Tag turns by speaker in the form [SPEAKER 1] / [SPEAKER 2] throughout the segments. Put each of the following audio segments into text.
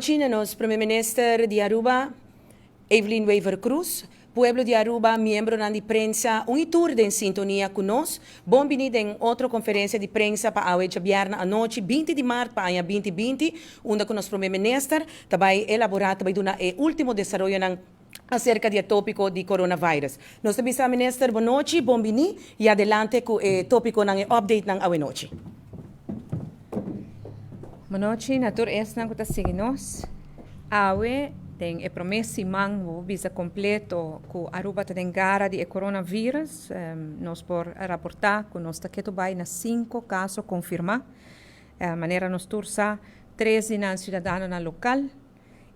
[SPEAKER 1] Nochi na nos Prome Minister di Aruba, Evelyn Wever-Croes, pueblo di Aruba, miembronan di prensa, un y tur den sintonia cu nos. Bon bini den otro conferencia di prensa pa awe djabièrnè anochi, 20 di maart pa aña 2020, unda cu nos Prome Minister ta bay elabora, ta bay duna e ultimo desaroyonan acerca di e topico di coronavirus. Nos ta bisa Minister bon nochi, bon bini y adelante cu e topiconan, e updatenan awe nochi.
[SPEAKER 2] Bon nochi na tur esnan ku ta sigui nos. Awe den e promé siman bo bisa kompleto ku Aruba ta den gara di e coronavirus. Nos por raportá ku nos ta ketu bai na sinku kaso konfirmá. Manera nos tur sa, tres di nan siudadanonan lokal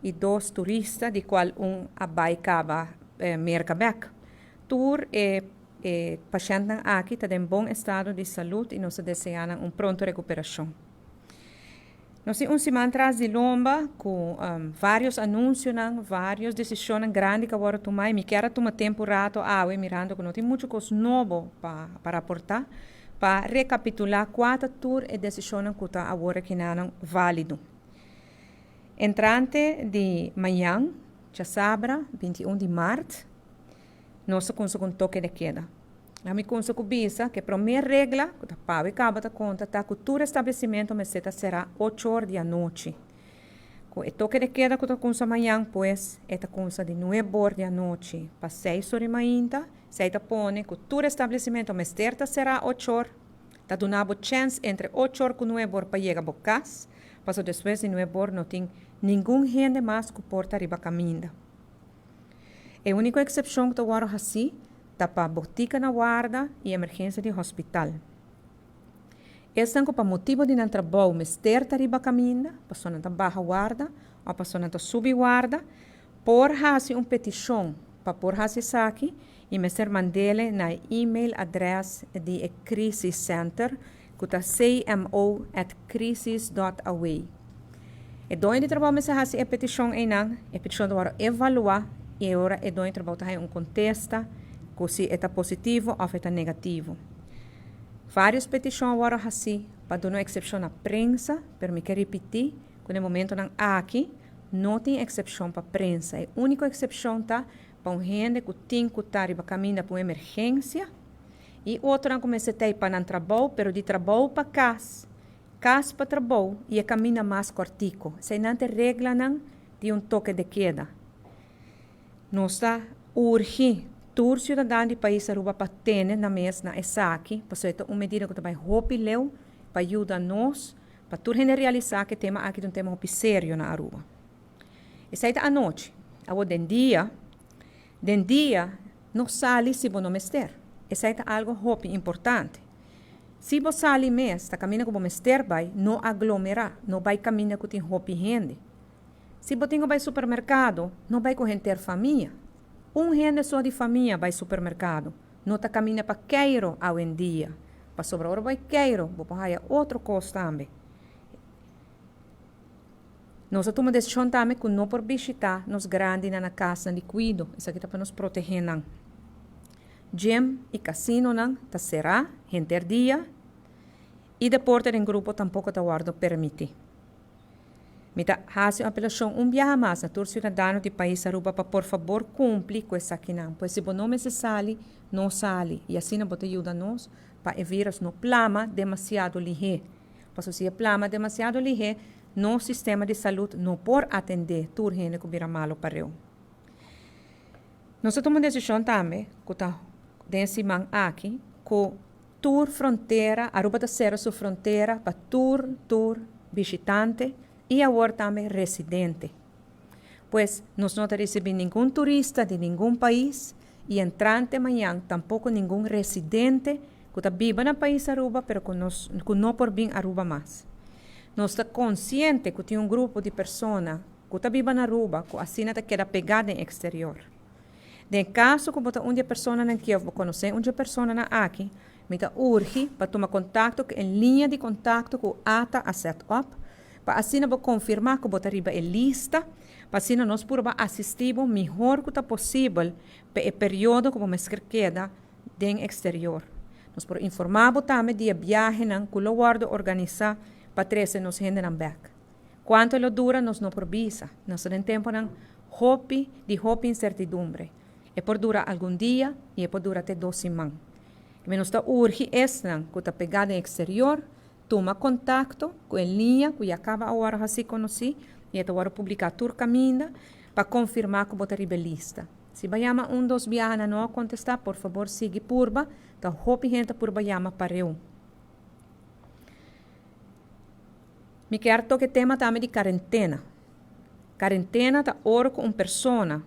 [SPEAKER 2] i dos turista di kual un a bai kaba Merka bèk. Tur e e pashèntnan aki ta den bon estado di salud i nos ta deseá nan un pronto rekuperashon. Nos tin un siman tras di lomba ku vários anunsionan, vários desishonnan grandi ku a wòrdu tumá i mi kier a tuma tempu rato awe mirando ku no tin muchu kos nobo pa pa raportá, pa rekapitulá kua ta tur e desishonnan ku ta awor akinanan válido. Entrante di mañan, djasabra, 21 di mart, nos ta kunsa ku un toke de keda. Ami kunsa ku bisa ku e promé regla ku ta pawe kaba ta konta ta ku tur establesimentu mester ta será ocho or di anochi. Ku e toke de keda ku ta kunsa mañan pues e ta kunsa di nuebe or di anochi pa seis or di mainta. Esei ta pone ku tur establesimentu mester ta será ocho or. Ta duna bo chèns entre ocho or ku nuebe or pa yega bo kas, pasobra despues di nuebe or no tin ningun hende mas ku por ta riba kaminda. E úniko eksepshon ku ta wòrdu hasí ta pa botika na warda i emergensia di hospital. Esnan ku pa motibu di nan trabou mester ta riba kaminda, pasobra nan ta baha warda òf pasobra nan ta subi warda, por hasi un petishon pa por hasi esaki i mester mand'ele na e email adrès di e Crisis Center ku ta cmo at crisis dòt away. E doño di trabou mester hasi e petishon einan, e petishon ta wòrdu evaluá i e ora e doño di trabou ta haña un kontesta ku si e ta positivo òf e ta negativo. Vários petishon a wòrdu hasí pa duna un eksepshon na prensa, pero mi ke ripití ku na e momentonan aki no tin eksepshon pa prensa. E úniko eksepshon ta pa un hende ku tin ku ta riba kaminda pa un emergensia i otronan ku mester ta ei pa nan trabou, pero di trabou pa kas, kas pa trabou i e kaminda mas kòrtiku. Eseinan ta e reglanan di un toke de keda. Nos ta urgi tur siudadan di pais Aruba pa tene nan mes na esaki, pasobra e ta un medida ku ta bai hopi leu pa yuda nos pa tur hende realisá ku e tema aki ta un tema hopi serio na Aruba. Esei ta anochi. Awor den dia, den dia no sali si bo no mester. Esei ta algo hopi importante. Si bo sali mes ta kaminda ku bo mester bai, no aglomerá, no bai kaminda ku tin hopi hende. Si bo tin ku bai supermerkado, no bai ku henter famia. Un hende so di famia bai supermerkado, no ta kaminda pa keiro awendia, pasobra ora bo bai keiro bo por haya otro kos tambe. Nos a tuma desishon tambe ku no por bishitá nos grandinan na kasnan di kuido, esaki ta pa nos protehé nan. Gym i kasinonan ta será henter dia i deporte den grupo tampoko ta wòrdu permití. Mi ta hasi un apelashon un biaha mas na tur siudadano di pais Aruba pa por fabor kumpli ku esakinan, pues si bo no mester sali, no sali i asina bo ta yuda nos pa e virus no plama demasiado lihé. Pasobra si e plama demasiado lihé, nos sistema di salud no por atendé tur hende ku bira malu pareu. Nos a tuma un desishon tambe ku ta den e siman aki ku tur frontera, Aruba ta sera su frontera pa tur tur bishitante i awor tambe residente. Pues nos no ta risibí ningun turista di ningun pais i entrante mañan tampoko ningun residente ku ta biba na pais Aruba pero ku nos ku no por bin Aruba mas. Nos ta konsiente ku tin un grupo di persona ku ta biba na Aruba ku asina ta keda pegá den eksterior. Den kaso ku bo ta un di e personanan ki òf bo konosé un di e personanan aki, mi ta urgi pa tuma kontakto ku e liña di kontakto ku ata a sèt òp pa asina bo konfirmá ku bo ta riba e lista pa asina nos purba asistí bo mihor ku ta posibel pa e periodo ku bo mester keda den eksterior. Nos por informá bo tambe di e biahenan ku lo wòrdu organisá pa trese nos hendenan bèk. Kuantu e lo dura nos no por bisa. Nos ta den tempunan hopi di hopi insertidumbre. E por dura algun dia i e por dura te dos siman. Mi nos ta urgi esnan ku ta pegá den eksterior tuma kontakto ku e liña ku ya kaba a wòrdu hasi konosí i e ta wòrdu publiká tur kaminda pa konfirmá ku bo ta riba e lista. Si bo a yama un dos biaha nan no a kontestá, por fabor sigui purba, ta hopi hende ta purba yama pareu. Mi kier toka e tema tambe di karentena. Karentena ta ora ku un persona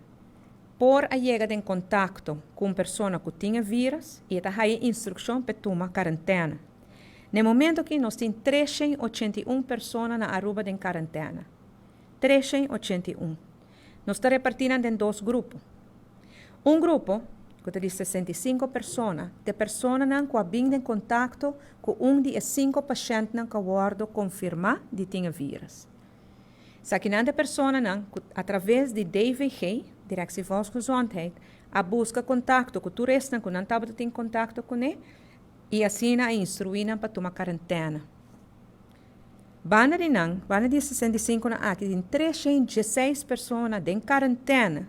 [SPEAKER 2] por a yega den kontakto ku un persona ku tin e vírus i e ta haya instrukshon p'e tuma karentena. Na e momento aki nos tin 381 persona na Aruba den karentena. 381. Nos ta repartí nan den dos grupo. Un grupo, ku ta di 65 persona, ta e personanan ku a bin den kontakto ku un di e sinku pashèntnan ku a wòrdu konfirmá di tin e vírus. Esakinan ta e personanan ku atraves di DVG, Directie Volksgezondheid, a buska kontakto ku tur esnan ku nan tabata tin kontakto kuné i asina a instruí nan pa tuma karentèna. Banda di nan, banda di e 65 nan aki tin 316 persona den karentèna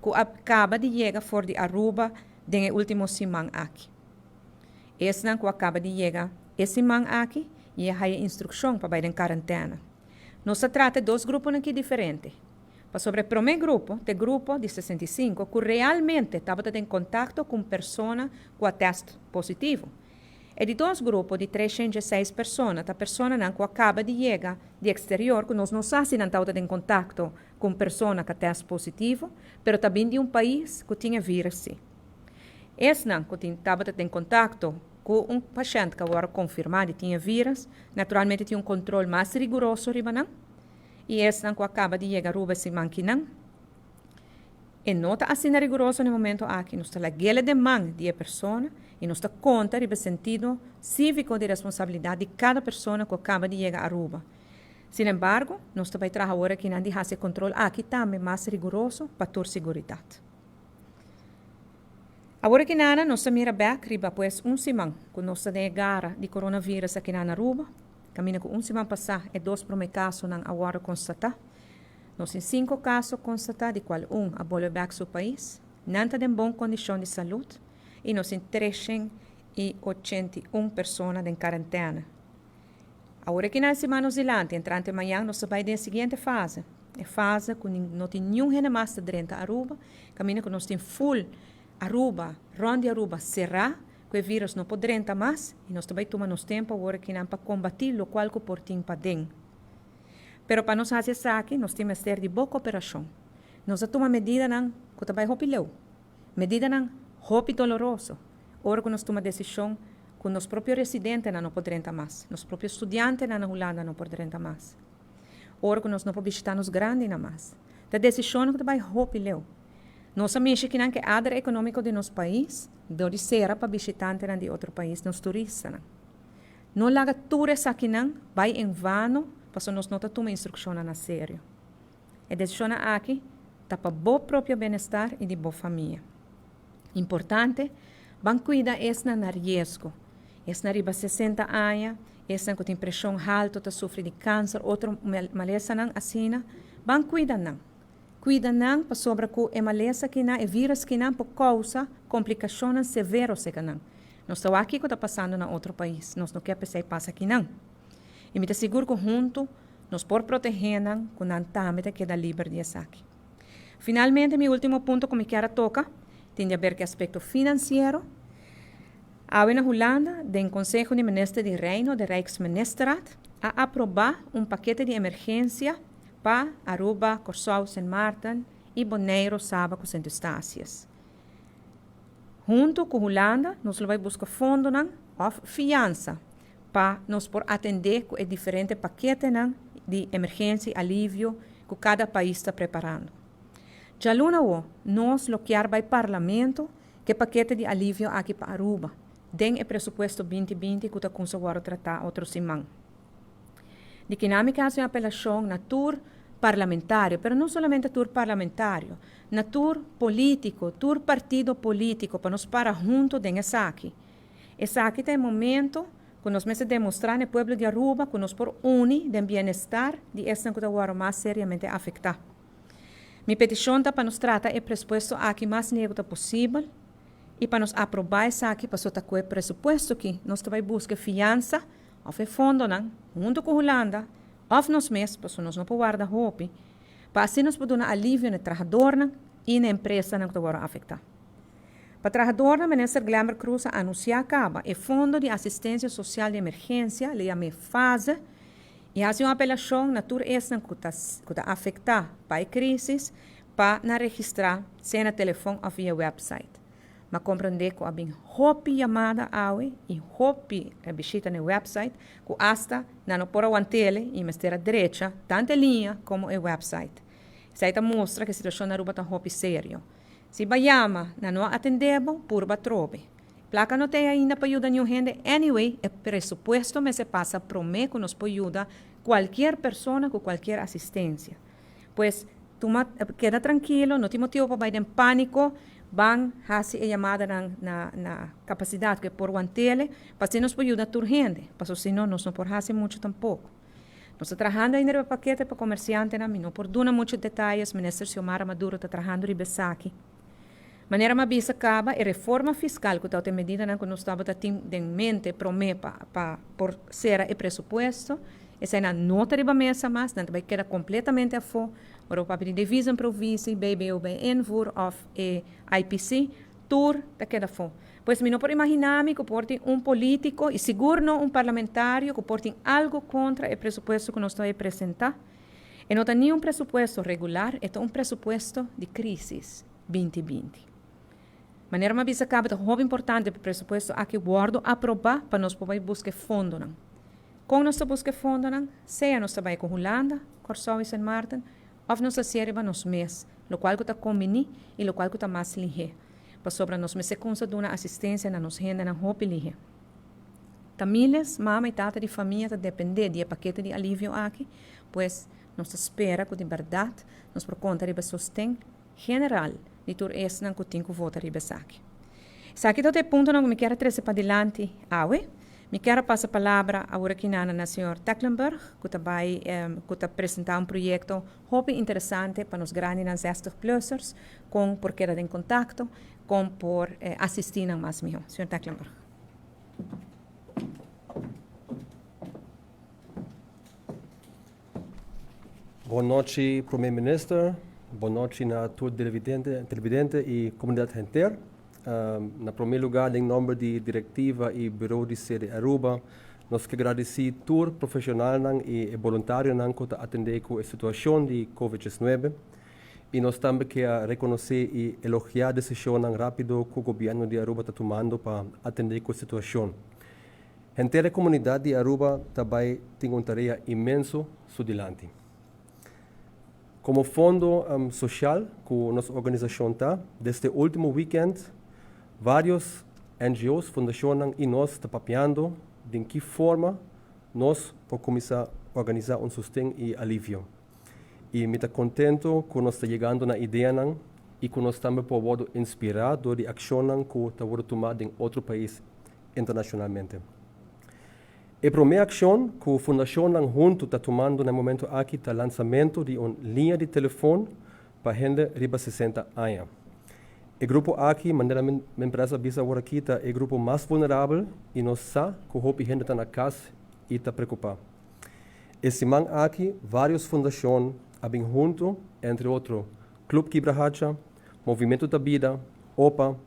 [SPEAKER 2] ku a kaba di yega for di Aruba den e último siman aki. Esnan ku a kaba di yega e siman aki i a haya instrukshon pa bai den karentèna. Nos ta trata e dos gruponan aki diferente. Pasobra e promé grupo ta e grupo di 65 ku realmente tabata den kontakto ku un persona ku a tèst positivo. E di dos grupo di 306 persona ta personanan ku a kaba di yega di eksterior ku nos no sa si nan tabata den kontakto ku un persona ku a tèst positivo, pero ta bin di un pais ku tin e vírus si. Esnan ku tin tabata den kontakto ku un pashènt ku a wòrdu konfirmá di tin e vírus, naturalmente tin un kontrol mas riguroso riba nan. I esnan ku a kaba di yega Aruba e siman kinan, e no ta asina riguroso na e momento aki. Nos ta lag'el den man di e persona i nos ta konta riba e sentido síviko di responsabilidat di kada persona ku a kaba di yega Aruba. Sin embargo, nos ta bai traha awor akinan di hasi e kontrol aki tambe mas riguroso pa tur siguridat. Awor akinana nos ta mira bek riba pues un siman ku nos ta den e gara di coronavirus akinan na Aruba. Kaminda ku un siman pasá e dos promé kasonan a wòrdu konstatá. Nos tin sinku kaso konstatá di kual un a bolbe bek su pais. Nan ta den bon kondishon di salud i nos tin 381 persona den karentèna. Awor aki na e siman nos dilanti, entrante mañan nos ta bai den e siguiente fase. E fase ku no tin niun hende mas ta drenta Aruba, kaminda ku nos tin ful Aruba, rònt di Aruba será, ku e vírus no por drenta mas i nos ta bai tuma nos tempu awor akinan pa kombatí lokual ku por tin paden. Pero pa nos hasi esaki nos tin mester di bo koperashon. Nos a tuma medidanan ku ta bai hopi leu, medidanan hopi doloroso, ora ku nos tuma desishon ku nos propio residentenan no por drenta mas, nos propio studiantenan na Hulanda no por drenta mas, ora ku nos no por bishitá nos grandinan mas. Ta desishonnan ku ta bai hopi leu. Nos a mishi kinan ku e ader ekonómiko di nos pais dor di sera pa bishitantenan di otro pais, nos turistanan. No laga tur esakinan bai en vano pasobra nos no ta tuma instrukshonnan na serio. E desishonnan aki ta pa bo propio benestar i di bo famia. Importante, ban kuida esnan na riesgo, esnan riba 60 aña, esnan ku tin preshon haltu, ta sufri di kanser, otro malesanan asina, ban kuida nan. Kuida nan pasobra ku e malesa kinan, e vírus kinan por kousa komplikashonnan severo serka nan. Nos ta wak kiko ta pasando na otro pais, nos no ke p'esei pasa kinan. I mi ta sigur ku huntu nos por protehé nan ku nan tambe ta keda liber di esaki. Finalmente mi último punto ku mi kier a toka tin di aber ku e aspekto finansiero. Awe na Hulanda, den Konseho di Minister di Reino, de Rijksministerraad, a aprobá un pakete di emergensia pa Aruba, Kòrsou, Sint Maarten i Boneiru, Saba ku Sint Eustatius. Huntu ku Hulanda nos lo bai buska fondonan òf fiansa pa nos por atendé ku e diferente paketenan di emergensia i alivio ku kada pais ta preparando. Djaluna awo nos lo kier bai Parlamento ku e pakete di alivio aki pa Aruba den e presupuesto 2020 ku ta kumsa wòrdu tratá otro siman. Di kinan mi ke hasi un apelashon na tur parlamentario, pero no solamente tur parlamentario, na tur polítiko, tur partido polítiko pa nos para huntu den esaki. Esaki ta e momento. ku nos mester demostrá na e pueblo di Aruba ku nos por uni den bienestar di esnan ku ta wòrdu mas seriamente afektá. Mi petishon ta pa nos trata e prespuesto aki mas nego ta posibel i pa nos aprobá esaki pasobra ta ku e presupuesto aki nos ta bai buska e fiansa òf e fondonan huntu ku Hulanda òf nos mes pasobra nos no por warda hopi pa asina nos por duna alivio na e trahadornan i na e empresanan ku ta wòrdu afektá. Pa trahadornan Minister Glenbert Croes a anunsiá kaba e Fondo di Asistensia Sosial di Emergensia, le yam'é fase, i hasi un apelashon na tur esnan ku ta ku ta afektá pa e krísis pa nan registrá sea na telefòn òf via wèpsait. M'a komprendé ku a bin hopi yamada awe i hopi bishita na e wèpsait ku asta nan no por a want'el i mester a drecha tantu e liña komo e wèpsait. Esei ta mustra ku e situashon na Aruba ta hopi serio. Si bo a yama, nan no a atendé bo, purba atrobe. Plaka no t'ei ainda pa yuda niun hende, anyway, e presupuesto mester pasa promé ku nos por yuda kualkier persona ku kualkier asistensia. Pues, tuma, keda trankilo, no tin motibu pa bai den pániko, ban hasi e yamadanan na na kapasidat ku e por want'ele, pa asina nos por yuda tur hende, pasobra si no, nos no por hasi muchu tampoko. Nos ta trahando ainda riba pakete pa komersiantenan, mi no por duna muchu detayes, Minister Xiomara Maduro ta trahando riba esaki. Manera mi a bisa kaba, e reforma fiskal ku tabata e medidanan ku nos tabata tin den mente promé pa pa por sera e presupuesto, eseinan no ta riba mesa mas, nan ta bai keda kompletamente afó. Ora bo papia di devisenprovisie, BBO bij invoer òf e IPC, tur ta keda afó. Pues mi no por imaginá mi ku por tin un polítiko i sigur no un parlamentario ku por tin algu kontra e presupuesto ku nos ta bai presentá. E no ta ni un presupuesto regular, e ta un presupuesto di krísis 2020. Manera mi a bisa kaba ta hopi importante pa e presupuesto aki wòrdu aprobá pa nos por bai buska e fondonan. Kon nos ta buska e fondonan? Sea nos ta bai ku Hulanda, Kòrsou i Sint Maarten òf nos ta hasié riba nos mes, lokual ku ta kombiní i lokual ku ta mas lihé. Pasobra nos mester kumsa duna asistensia na nos hendenan hopi lihé. Ta miles mama i tata di famia ta dependé di e pakete di alivio aki, pues nos ta spera ku di bèrdat nos por konta riba e sosten general di tur esnan ku tin ku vota riba esaki. Esaki ta e puntonan ku mi kier a trese padilanti awe. Mi kier a pasa palabra awor aki na na señor Tecklenburg ku ta bai ku ta presentá un proyekto hopi interesante pa nos grandinan zestig plussers kon por keda den kontakto, kon por asistí nan mas mihó. Señor Tecklenburg.
[SPEAKER 3] Bon nochi Prome Minister, bon nochi na tur televidente y comunidad henter. Na prome lugar den nomber di directiva y bureau di sede Aruba nos ke gradici tur profesionalnan y e boluntarionan cu ta atende cu e situacion di Covid 19 y nos tambe ke a reconoce y elogia decisionnan rapido cu gobierno di Aruba ta tumando pa atende cu e situacion. Henter e comunidad di Aruba ta bay tin un tarea inmenso su dilanti. Como fondo social cu nos organisacion ta, desde ultimo weekend varios NGO's, fundacionnan y nos ta papiando den ki forma nos por cuminsa organisa un sosten y alivio. Y mi ta contento cu nos ta yegando na ideanan y cu nos tambe por wordo inspira door di accionnan cu ta wordo tuma den otro pais internacionalmente. E prome accion cu fundacionnan hunto ta tumando na e momento aki ta lansamento di un liña di telefon pa hende riba 60 aña. E grupo aki, manera mi empresa a bisa awor aki, ta e grupo mas vulnerabel y nos sa cu hopi hende ta na cas y ta preocupa. E siman aki varios fundacion a bin hunto, entre otro Club Kibrahacha, Movimento ta Bida, opa,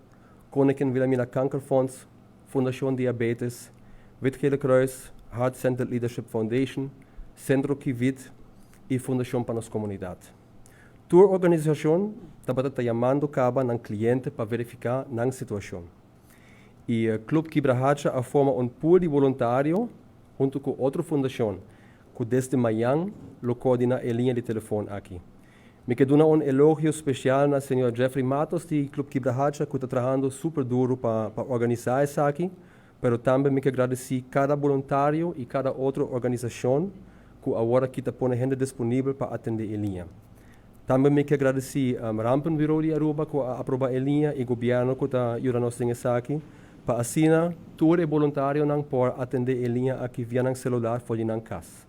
[SPEAKER 3] Koningin Wilhelmina Kankerfonds, Fundacion Diabetes, Wit Gele Kruis, Heart Centered Leadership Foundation, Centro Kivit y Fundacion pa Nos Comunidad. Tur organisacion tabata ta yamando caba nan cliente pa verifica nan situacion. Y Club Kibrahacha a forma un pool di boluntario hunto cu otro fundacion cu desde mayan lo coordina e liña di telefon aki. Mi ke duna un elogio special na señor Jeffrey Matos di Club Kibrahacha cu ta trahando super duro pa pa organisa esaki, pero tambe mi ke gradeci cada boluntario y cada otro organisacion cu awor aki ta pone hende disponibel pa atende e liña. Tambe mi ke gradeci Rampenbureau di Aruba cu a aproba e liña y gobierno cu ta yuda nos den esaki. Pa asina tur e boluntarionan por atende e liña aki via nan celular for di nan cas.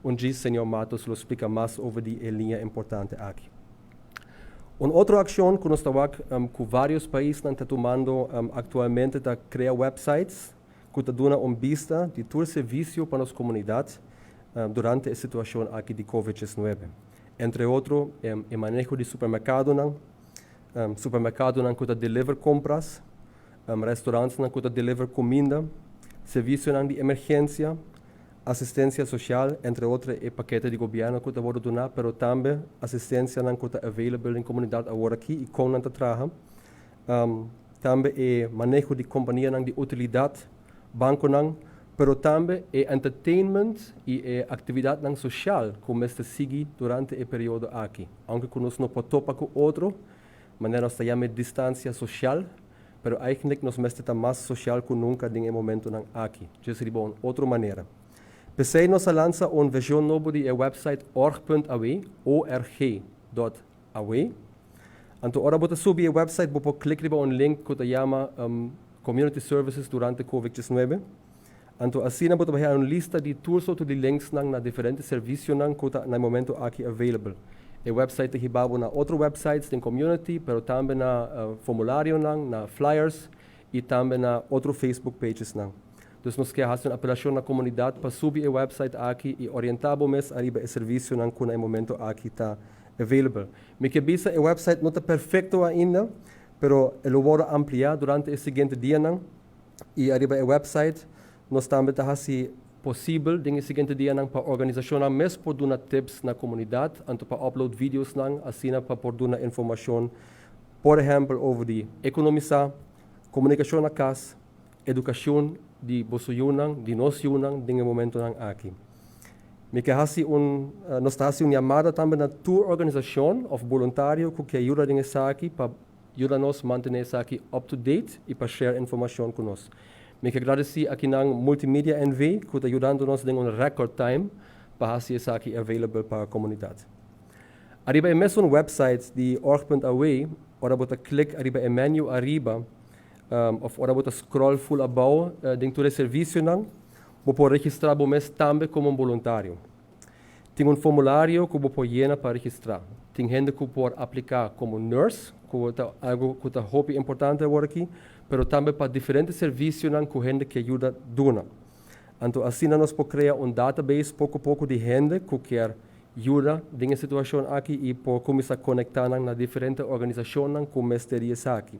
[SPEAKER 3] Un djis Señor Matos lo splica mas over di e liña importante aki. Un otro accion cu nos ta wak cu varios paisnan ta tumando actualmente ta crea websites cu ta duna un bista di tur servicio pa nos comunidad durante e situacion aki di Covid 19. Entre otro e maneho di supermercadonan, supermercadonan cu ta deliver compras, restaurantnan cu ta deliver cuminda, servicionan di emergencia, asistencia social, entre otro e pakete di gobierno cu ta wordo duna, pero tambe asistencianan cu ta available den comunidad awor aki y con nan ta traha. Tambe e maneho di companianan di utilidad, banconan, pero tambe e entertainment y e actividadnan social cu mester sigui durante e periodo aki. Aunke cu nos no por topa cu otro, manera nos ta yama distancia social, pero eigenlijk nos mester ta mas social cu nunca den e momentonan aki. Djis riba un otro manera. P'esey nos a lansa un version nobo di e website org.aw, org.aw. Anto ora bo ta subi e website bo por click riba un link cu ta yama Community Services durante Covid-19. Anto asina bo ta bay haya un lista di tur sorto di linksnan na diferente servicionan cu ta na e momento aki available. E website ta hiba bo na otro websites den community, pero tambe na formularionan, na flyers y tambe na otro Facebook pagesnan. Dus nos kier haci un apelacion na comunidad pa subi e website aki y orienta bo mes ariba e servicionan cu na e momento aki ta available. Mi kier bisa e website no ta perfecto ainda, pero e lo wordo amplia durante e siguiente dianan y ariba e website nos tambe ta haci posibel den e siguiente dianan pa organisacionnan mes por duna tips na comunidad, anto pa upload videosnan asina pa por duna informacion, por ehempel over di economisa, comunicacion na cas, educacion di boso yunan, di nos yunan den e momentonan aki. Mi ke haci un, nos ta haci un yamada tambe na tur organisacion of boluntario cu ke yuda den esaki pa yuda nos mantene esaki up to date y pa share informacion cu nos. Mi ke gradeci akinan Multimedia NV cu ta yudando nos den un record time pa haci esaki available pa comunidad. Ariba e mesun website di org.aw, ora bo ta click ariba e menu ariba, of ora bo ta scroll full abou den tur e servicionan, bo por registra bo mes tambe como un boluntario. Tin un formulario cu bo por yena pa registra. Tin hende cu por aplica como nurse, cu ta algo cu ta hopi importante awor aki, pero tambe pa diferente servicionan cu hende ke yuda duna. Anto asina nos por crea un database poco poco di hende cu kier yuda den e situacion aki y por cuminsa conecta nan na diferente organisacionnan cu mester di esaki.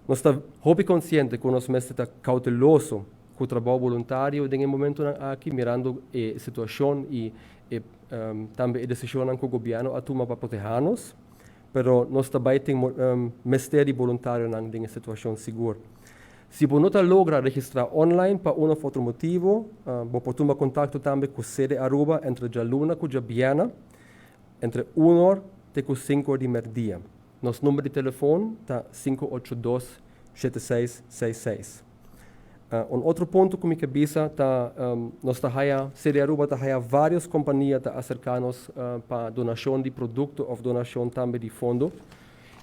[SPEAKER 3] Nos ta hopi consciente cu nos mester ta cauteloso cu trabou boluntario den e momentonan aki, mirando e situacion y e tambe e decisionnan cu gobierno a tuma pa proteha nos, pero nos ta bay tin mester di boluntarionan den e situacion sigur. Si bo no ta logra registra online pa un of otro motibo, bo por tuma contacto tambe cu Sede Aruba entre djaluna cu djabièrnè, entre un or te cu cinco or di merdia. Nos number di telefon ta 582 7666. Un otro punto ku mi ke bisa ta nos ta haya, CD Aruba ta haya varios kompania ta aserká nos pa donashon di produkto òf donashon tambe di fondo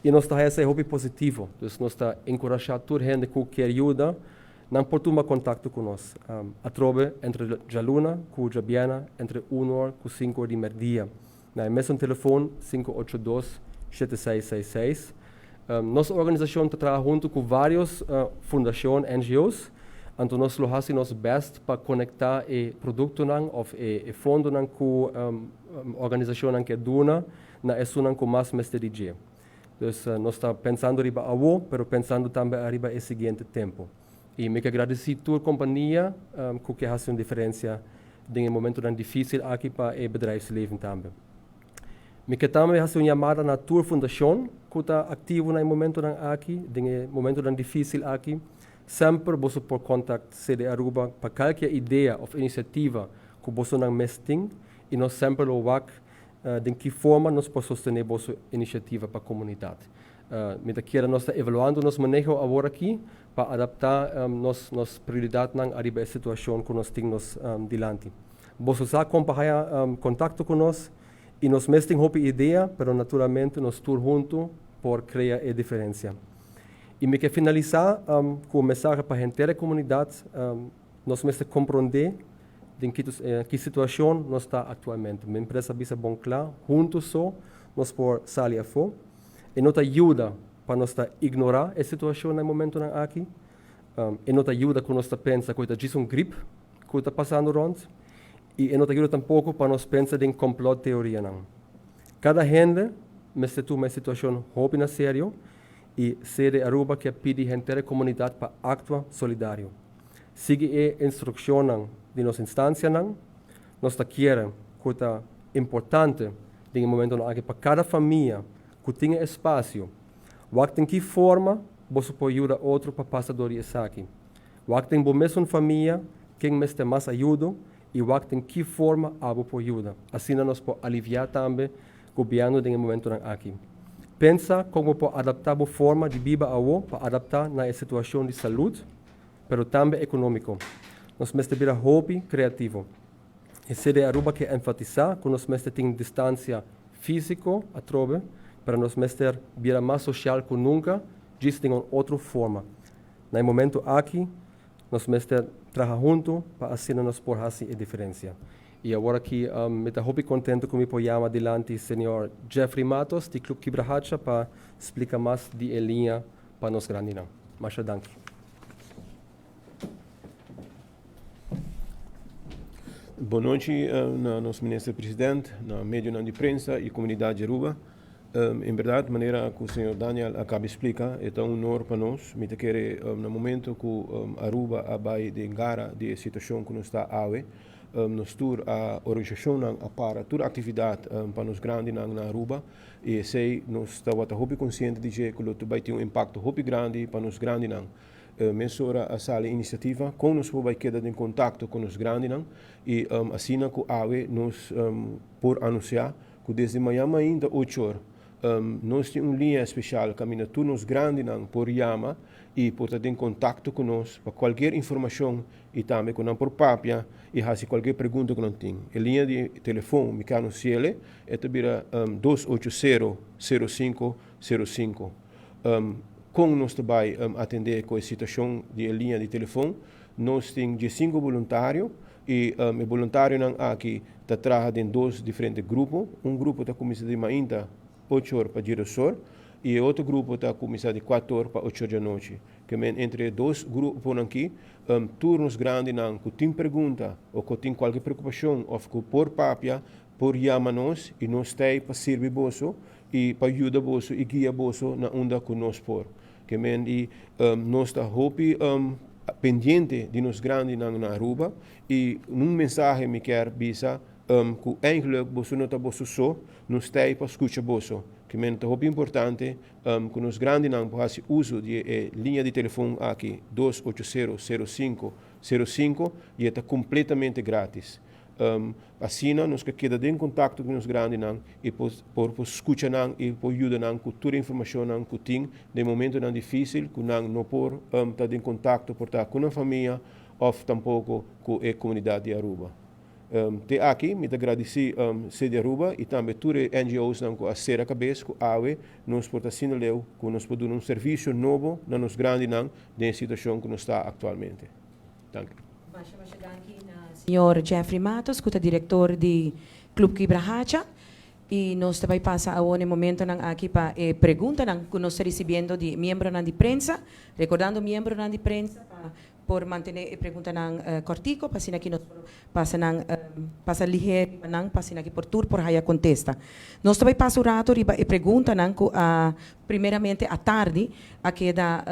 [SPEAKER 3] i nos ta haya esei hopi positivo. Dus nos ta enkurashá tur hende ku kier yuda nan por tuma kontakto ku nos atrobe entre djaluna ku djabièrnè entre un or ku sinku or di mèrdia. Na e mesun telefon 582 7666. Nos organisashon ta traha huntu ku vários fundashon, NGO's, anto nos lo hasi nos bèst pa konektá e produktonan òf e fondonan ku organisashonnan ke duna na esunnan ku mas mester di dje. Dus nos ta pensando riba awo, pero pensando tambe ariba e siguiente tempu. I mi ke gradisí tur kompania ku ke hasi un diferensia den e momentunan difísil aki pa e bedrijfsleven tambe. Mi ke tambe hasi un yamada na tur fundashon ku ta aktivo na e momentunan aki, den e momentunan difísil aki. Semper boso por kontakt CD Aruba pa kalkia idea òf inisiativa ku bosonan mes tin i nos semper lo wak den ki forma nos por sostené boso inisiativa pa komunidat. Mi ta kere nos ta evaluando nos maneho awor aki pa adaptá nos nos prioridatnan ariba e situashon ku nos tin nos dilanti. Boso sa kon pa haya kontakto ku nos i nos mes tin hopi idea, pero naturalmente nos tur huntu por krea e diferensia. I mi ke finalisá ku un mensahe pa henter e komunidat, nos mester komprondé den ki ki situashon nos ta aktualmente. Mi empresa a bisa bon kla, huntu so nos por sali afó. E no ta yuda pa nos ta ignorá e situashon na e momentunan aki. E no ta yuda ku nos ta pensa ku e ta djis un grip ku ta pasando rònt. I e no ta yuda tampoko pa nos pensa den kòmplòt teorianan. Kada hende mester tuma e situashon hopi na serio i CD Aruba ke pidi henter e komunidat pa aktua solidario. Sigui e instrukshonnan di nos instansianan. Nos ta kier ku ta importante den e momentonan aki pa kada famia ku tin e espasio wak den ki forma boso por yuda otro pa pasa dor di esaki. Wak den bo mesun famia ken mester mas ayudo i wak den ki forma abo por yuda. Asina nos por aliviá tambe gobièrnu den e momentonan aki. Pensa kon bo por adaptá bo forma di biba awo pa adaptá na e situashon di salud, pero tambe ekonómiko. Nos mester bira hopi kreativo. E CD Aruba ke enfatisá ku nos mester tin distansia físiko atrobe, pero nos mester bira mas sosial ku nunka, djis den un otro forma. Na e momento aki nos mester traha huntu pa asina nos por hasi e diferensia. I awor aki mi ta hopi kontentu ku mi por yama dilanti señor Jeffrey Matos di Club Kibrahacha pa splika mas di e liña pa nos grandinan. Masha danki.
[SPEAKER 4] Bon nochi na nos Minister President, na medionan di prensa y comunidad di Aruba. En berdad, manera cu señor Daniel a caba di splica, e ta un honor pa nos. Mi ta kere na momento cu Aruba a bay den gara di e situacion cu nos ta awe, nos tur a organisacionnan a para tur actividad pa nos grandinan na Aruba y esey nos tabata hopi consciente di dje cu lo ta bay tin un impacto hopi grandi pa nos grandinan. Mesora a sali inisiativa kon nos por bai keda den kontakto ku nos grandinan i asina ku awe nos por anunsiá ku desde mañan mainta ocho or nos tin un liña espesial kaminda tur nos grandinan por yama i por ta den kontakto ku nos pa kualkier informashon i tambe ku nan por papia i hasi kualkier pregunta ku nan tin. E liña di telefon mi ke anunsi'el e ta bira dos ocho sero sero sinku sero sinku. Kon nos ta bai atendé ku e situashon di e liña di telefon? Nos tin diesinku boluntario i e boluntarionan aki ta traha den dos diferente grupo. Un grupo ta kuminsá di mainta ocho or pa djedos or i e otro grupo ta kuminsá di kuater or pa ocho or di anochi. Ke men entre e dos gruponan aki tur nos grandinan ku tin pregunta o ku tin kualke preokupashon òf ku por papia por yama nos i nos ta ei pa sirbi boso i pa yuda boso i guia boso na unda ku nos por. Ke men di nos ta hopi pendiente di nos grandinan na Aruba i un mensahe mi kier bisa ku eigenlijk boso no ta boso so, nos ta ei pa skucha boso. Ke men ta hopi importante ku nos grandinan por hasi uso di e liña di telefon aki dos ocho sero sero sinku sero sinku i e ta kompletamente gratis. Asina nos ke keda den kontakto ku nos grandinan i por por skucha nan i por yuda nan ku tur e informashonnan ku tin den momentonan difísil ku nan no por ta den kontakto por ta ku nan famia òf tampoko ku e komunidat di Aruba. Te aki mi ta gradisí Cede Aruba i tambe tur e NGOsnan ku a sera kabes ku awe nos por ta asina leu ku nos por duna un servisio nobo na nos grandinan den e situashon ku nos ta aktualmente. Danki.
[SPEAKER 1] Masha masha danki na señor Jeffrey Matos cu ta director di Club Kibrahacha y nos ta bay pasa awor na e momentonan aki pa e preguntanan cu nos ta ricibiendo di miembronan di prensa. Recordando miembronan di prensa pa por mantene e preguntanan cortico pa asina ki nos por pasa nan pasa lihe riba nan pa asina ki por tur por haya contesta. Nos ta bay pasa un rato riba e preguntanan cu a primeramente atardi a keda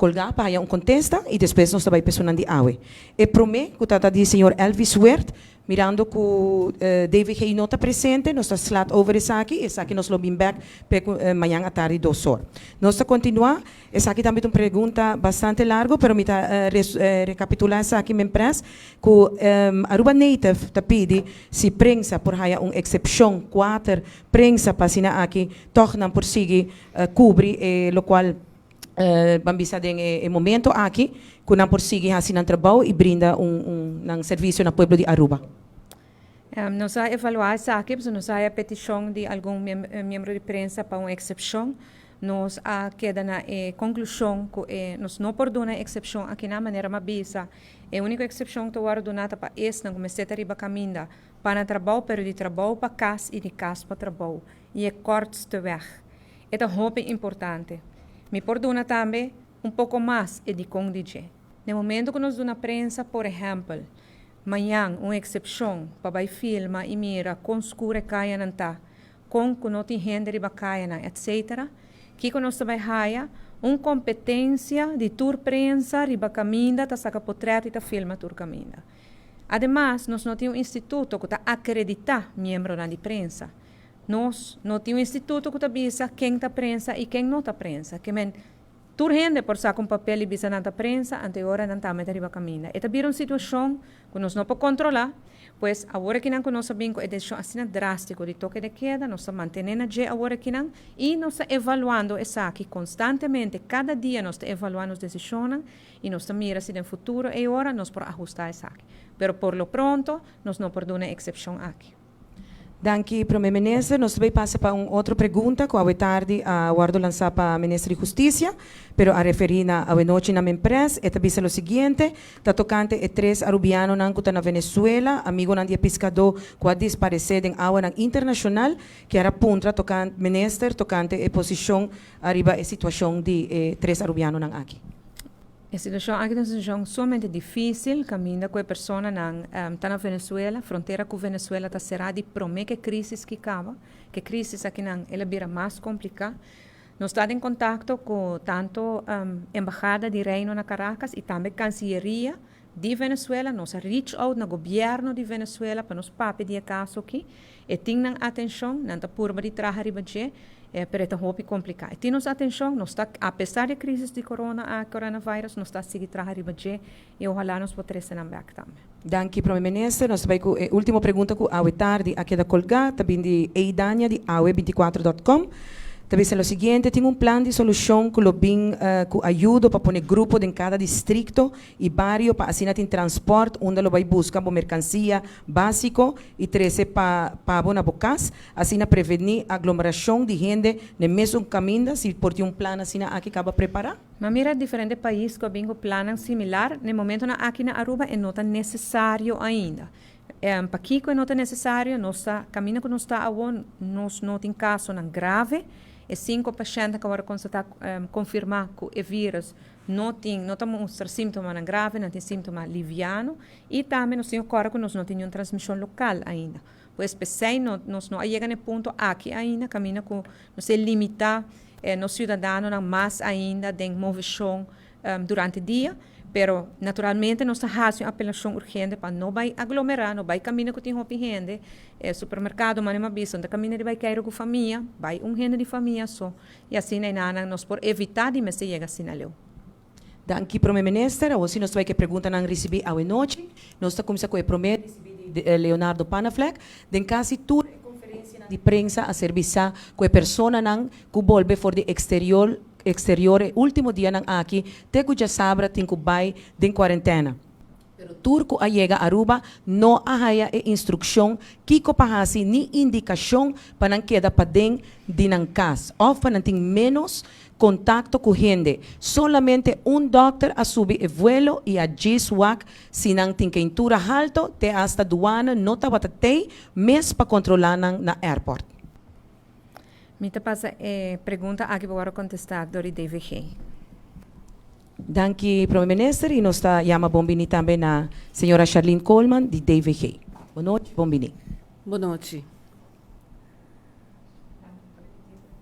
[SPEAKER 1] Colga pa haya un contesta y despues nos ta bay p'esunnan di awe. E prome cu ta ta di señor Elvis Weert, mirando cu DVG no ta presente, nos ta slat over esaki y esaki nos lo bin bek p'e cu mañan atardi dos or. Nos ta continua, esaki tambe ta un pregunta bastante largo, pero mi ta recapitula esaki mempres, cu Aruba Native ta pidi si prensa por haya un excepcion kuater prensa pa asina aki tog nan por sigui cubri e locual Ban bisa den e momento aki cu nan por sigui haci nan trabou y brinda un nan servicio na pueblo di Aruba.
[SPEAKER 2] Nos a evalua esaki pasobra nos a haya peticion di algun miembro di prensa pa un excepcion. Nos a keda na e konklushon ku e nos no por duna eksepshon aki na manera m'a bisa. E úniko eksepshon ku ta wòrdu duná ta pa esnan ku mester ta riba kaminda pa na trabou pero di trabou pa kas i di kas pa trabou i e kortste weg. E ta hopi importante. Mi por duna tambe un poko mas e dikon di dje. Na e momento ku nos duna prensa por ehèmpel mañan un eksepshon pa bai filma i mira kon skur e kayanan ta, kon ku no tin hende riba kayanan etc. Kiko nos ta bai haya? Un kompetensia di tur prensa riba kaminda ta saka potrèt i ta filma tur kaminda. Ademas nos no tin un instituto ku ta akreditá miembronan di prensa. Nos no tin un instituto ku ta bisa ken ta prensa i ken no ta prensa. Ke men tur hende por saka un papel i bisa nan ta prensa, anto e ora nan tambe ta riba kaminda. E ta bira un situashon ku nos no por kontrolá. Pues awor akinan ku nos a bin ku e desishon asina drástiko di toke de keda, nos ta mantené na dje awor akinan i nos ta evaluando esaki konstantemente. Kada dia nos ta evaluá nos desishonnan i nos ta mira si den futuro ei ora nos por ahustá esaki. Pero por lo pronto nos no por duna e eksepshon aki.
[SPEAKER 1] Danki Prome Minister. Nos ta bay pasa pa un otro pregunta cu awe tardi a wordo lansa pa Minister di Husticia, pero a referi na awe nochi na Menpres. E ta bisa lo siguiente, ta tocante e tres Arubianonan cu ta na Venezuela, amigonan di e piscador cu a disparece den awanan internacional. Kier a puntra tocante Minister tocante e posicion ariba e situacion di e tres Arubianonan aki.
[SPEAKER 2] E situashon aki ta un situashon sumamente difísil kaminda ku e personanan ta na Venezuela, frontera ku Venezuela ta será di promé ku e krísis ki kaba, ku e krísis akinan el a bira mas kompliká. Nos ta den kontakto ku tantu Embahada di Reino na Caracas i tambe Kansiyeria di Venezuela. Nos a reach out na gobièrnu di Venezuela pa nos papia di e kaso aki. E tin nan atenshon, nan ta purba di traha riba dje, pero e ta hopi kompliká. E tin nos atenshon, nos ta, apesar di e krísis di korona a coronavirus, nos ta sigui traha riba dje i ohalá nos por trese nan bèk tambe.
[SPEAKER 1] Danki Prome Minister. Nos ta bai ku e último pregunta ku awe tardi a keda kolgá, ta bin di Eidania di awe 24 dòt kòm. Ta bisa lo siguiente, Tin un plan di solushon ku lo bin ku ayudo pa pone grupo den kada distrikto i bario pa asina tin transpòrt unda lo bai buska bo merkansia básiko i trese pa pa bo na bo kas, asina prevení aglomerashon di hende n'e mesun kaminda, si por tin un plan asina aki kaba prepará.
[SPEAKER 2] M'a mira diferente pais ku a bin ku plannan similar, n'e momentonan aki na Aruba e no ta nesesario ainda. Pakiko e no ta nesesario? Nos ta kaminda ku nos ta awor nos no tin kasonan grave, e sinku pashèntnan ku a wòrdu konstatá konfirmá ku e vírùs no tin no ta mustra síntomanan grave, nan tin síntoma liviano i tambe nos tin ku kòrda ku nos no tin niun transmishon lokal ainda. Pues p'esei no nos no a yega na e punto aki ainda kaminda ku nos e limitá nos siudadanonan mas ainda den moveshon durante dia, pero naturalmente nos ta hasi un apelashon urgente pa no bai aglomerá, no bai kaminda ku tin hopi hende, e supermerkado manera mi a bisa no ta kaminda di bai keiru ku famia, bai un hende di famia so. I asina enanan nos por evitá di mester yega asina leu.
[SPEAKER 1] Danki Prome Minister. Awor si nos ta bai ku e preguntanan risibí awenochi. Nos ta kuminsá ku e promé risibí di Leonardo Panneflek. Den kasi tur e konferensianan di prensa a ser bisá ku e personanan ku bolbe for di eksterior eksterior e último dianan aki te ku djasabra tin ku bai den kuarentena. Pero tur ku a yega Aruba no a haya e instrukshon kiko pa hasi ni indikashon pa nan keda paden di nan kas òf pa nan tin ménos kontakto ku hende. Solamente un dòkter a subi e vuelo i a djis wak si nan tin keintura halto te asta duana no tabata tei mes pa kontrolá nan na airport.
[SPEAKER 2] Mi ta pasa e pregunta aki pa wòrdu kontestá dor di DVG.
[SPEAKER 1] Danki Prome Minister y nos ta yama bon bini tambe na señora Charlene Koolman di DVG. Bon nochi, bon bini.
[SPEAKER 5] Bon nochi.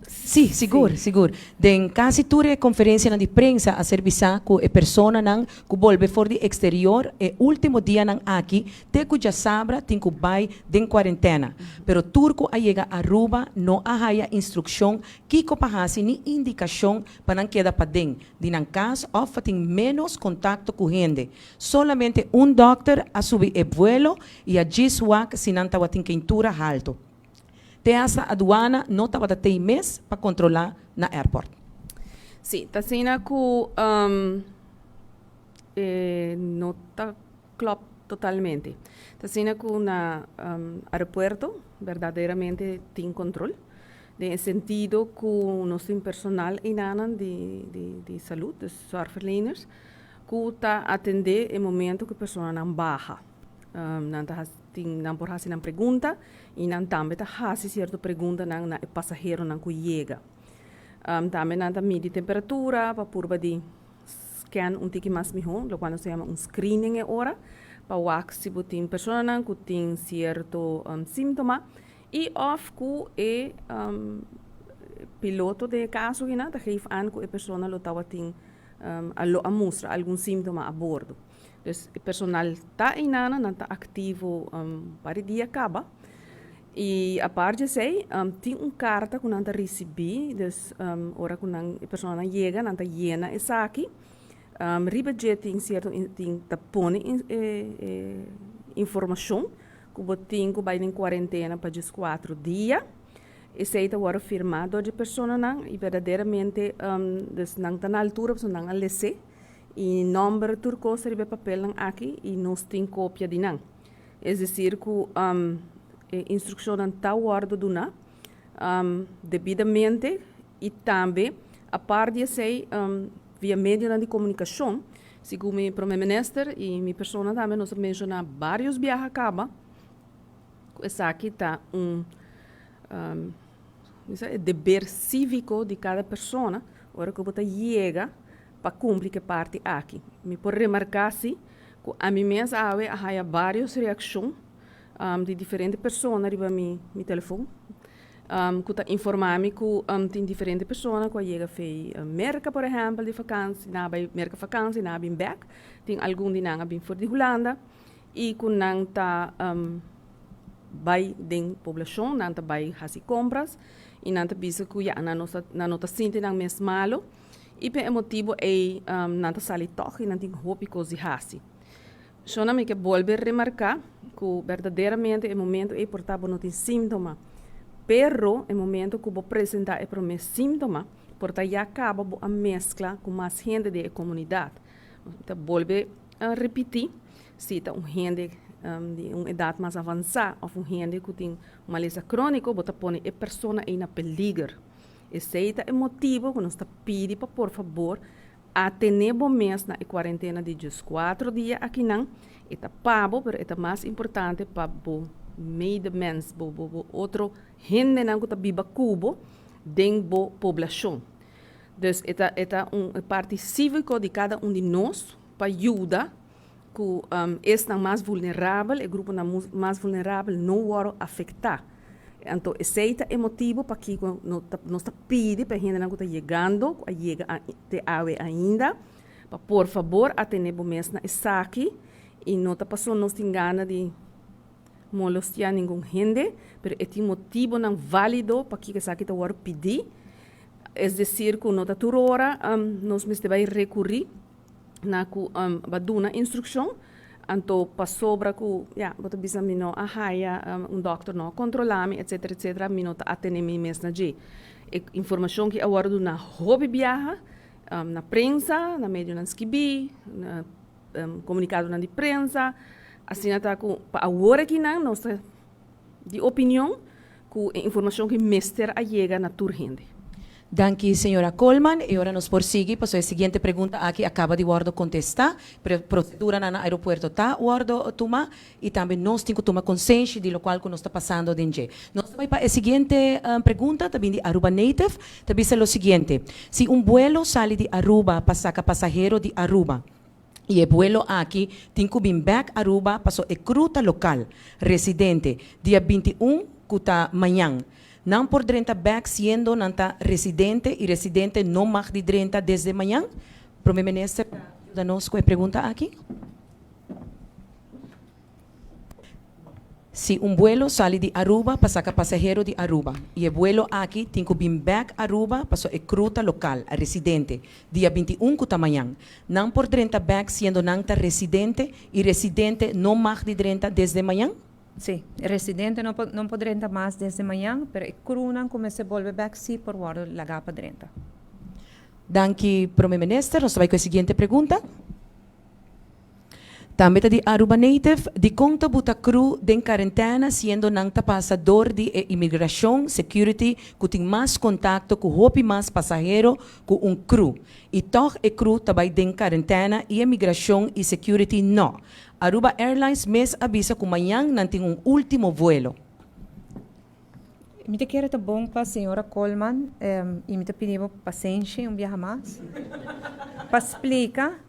[SPEAKER 1] Sí, sigur, sigur. Den casi tur e conferencianan di prensa a ser bisa cu e personanan cu bolbe for di exterior e ultimo dianan aki te cu djasabra tin cu bay den cuarentena. Pero tur cu a yega Aruba no a haya instruccion kico pa haci ni indicacion pa nan keda paden di nan kas òf pa tin ménos kontakto ku hende. Solamente un dòkter a subi e vuelo i a djis wak si nan tabatin keintura haltu. Te hasta aduana no tabata tei mes pa kontrolá na airport.
[SPEAKER 5] Sí, ta asina ku e no ta klòp totalmente. Ta asina ku na aeropuerto berdaderamente tin kontrol. Den e sentido ku nos tin personal einanan di di di salud, dus zorgverleners, ku ta atendé e momento ku e personanan baha. Nan ta hasi tin nan por hasi nan pregunta i nan tambe ta hasi sierto preguntanan na e pasaheronan ku yega. Tambe nan ta midi temperatura pa purba di scan un tiki mas mihó, lokual nos ta yama un screening e ora, pa wak si bo tin personanan ku tin sierto síntoma i òf ku e piloto den e kaso kinan ta geef aan ku e persona lo tabatin a lo a mustra algun síntoma a bordo. Dus e personal ta einan, nan ta aktivo par di dia kaba. I apart di esei tin un karta ku nan ta risibí, dus ora ku nan e personanan yega nan ta yena esaki. Riba dje tin sierto tin ta pone e informashon ku bo tin ku bai den kuarentena pa dieskuatro dia. Esei ta wòrdu firmá dor di e personanan i berdaderamente dus nan ta na altura pasobra nan a les'é i nòmber tur kos ta riba e papelnan aki i nos tin kopia di nan. Es desir ku e instrukshonnan ta wòrdu duná debidamente i tambe apart di esei via medionan di komunikashon, segun mi prome minister i mi persona tambe nos a menshoná bários biaha kaba ku esaki ta un e deber síviko di kada persona ora ku bo ta yega pa kumpli ku e parti aki. Mi por remarká si ku ami mes awe a haya vários reakshon di diferente persona riba mi mi telefon ku ta informá mi ku tin diferente persona ku a yega fei Merka por ehèmpel di fakansi, nan a bai Merka fakansi, nan a bin bèk, tin algun di nan a bin for di Hulanda i ku nan ta bai den poblashon, nan ta bai hasi kompras i nan ta bisa ku ya nan no sa nan no ta sinti nan mes malu. I pa e motibu ei nan ta sali tòg i nan tin hopi kos di hasi. Shona mi ke bolbe remarká ku berdaderamente e momentu ei por ta bo no tin síntoma, pero e momentu ku bo presentá e promé síntoma por ta ya kaba bo a meskla ku mas hende den e komunidat. Mi ta bolbe ripití, si ta un hende di un edat mas avansá òf un hende ku tin un malesa króniko bo ta pone e persona ei na peliger. Esei ta e motibu ku nos ta pidi pa por fabor atené bo mes na e kuarentena di dieskuatro dia akinan. E ta pa bo, pero e ta mas importante pa bo medemens, bo bo bo otro hendenan ku ta biba ku bo den bo poblashon. Dus e ta e ta un parti síviko di kada un di nos pa yuda ku esnan mas vulnerabel, e gruponan mas vulnerabel no wòrdu afektá. Anto esei ta e motibu pakiko nos ta pidi pa e hendenan ku ta yegando, ku a yega te awe ainda, pa por fabor atendé bo mes na esaki i no ta pasobra nos tin gana di molostiá ningun hende, pero e tin motibunan válido pakiko esaki ta wòrdu pidí. Es desir ku no ta tur ora nos mester bai rekurí. na ku ba duna instrukshon, anto pasobra ku ya bo ta bisa mi no a haya un dòkter no a kontrolá mi etsetera etsetera mi no ta atené mi mes na dje. E informashon ki a wòrdu duna hopi biaha na prensa, na medionan skibí, na komunikadonan di prensa, asina ta ku pa awor akinan nos ta di opinion ku e informashon ki mester a yega na tur hende.
[SPEAKER 1] Danki señora Koolman. E ora nos por sigui pasobra e siguiente pregunta aki a kaba di wòrdu kontestá, pero e proseduranan na aeropuerto ta wòrdu tumá i tambe nos tin ku tuma konsenshi di lokual ku nos ta pasando den dje. Nos ta bai pa e siguiente pregunta, ta bin di Aruba Native, ta bisa lo siguiente, Si un buelo sali di Aruba pa saka pasahero di Aruba, I e buelo aki tin ku bin bèk Aruba paso e kru ta lokal, residente, dia 21 ku ta mañan. Nan por drenta bèk siendo nan ta residente i residente no mag di drenta desde mañan? Prome Minister ta yuda nos ku e pregunta aki? Si un buelo sali di Aruba pa saka pasahero di Aruba i e buelo aki tin ku bin bèk Aruba paso e kru ta lokal, residente, dia 21 ku ta mañan, nan por drenta bèk siendo nan ta residente i residente no mag di drenta desde mañan?
[SPEAKER 2] Sí, residente no por no por drenta mas desde mañan, pero e krunan ku mester bolbe bèk sí por wòrdu lagá pa drenta.
[SPEAKER 1] Danki Prome Minister. Nos ta bai ku e siguiente pregunta. Tambe ta di Aruba Native, dikon ta buta crew den karentena siendo nan ta pasa dor di e imigrashon security ku tin mas kontakto ku hopi mas pasahero ku un crew i tòg e crew ta bai den karentena i e migrashon i security no. Aruba Airlines mes a bisa ku mañan nan tin un ultimo vuelo.
[SPEAKER 2] Mi ta kere ta bon pa señora Koolman i mi ta pidi bo pasenshi un biaha mas pa splika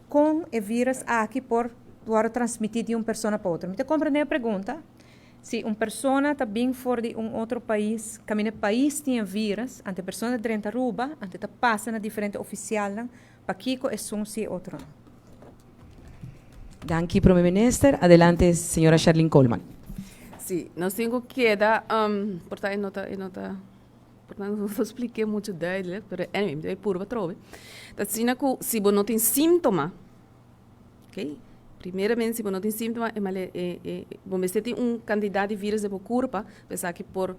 [SPEAKER 2] kon e virus aki por wòrdu transmití di un persona pa otro. Mi ta komprendé e pregunta, si un persona ta bin for di un otro pais, kaminda e pais tin e virus, anto e persona ta drenta Aruba, anto e ta pasa na diferente ofisialnan, pakiko esun si e otro no?
[SPEAKER 1] Danki Prome Minister. Adelante señora Sharlene Koolman.
[SPEAKER 5] Sí, nos tin ku keda, por ta e no ta, e no ta, por ta no ta spliké muchu duidelijk, pero anyway, mi ta bay purba atrobe. Ta asina ku si bo no tin síntoma, ok, primeramente si bo no tin síntoma e male e e bo mester tin un kantidat di vírus den bo kurpa pa esaki por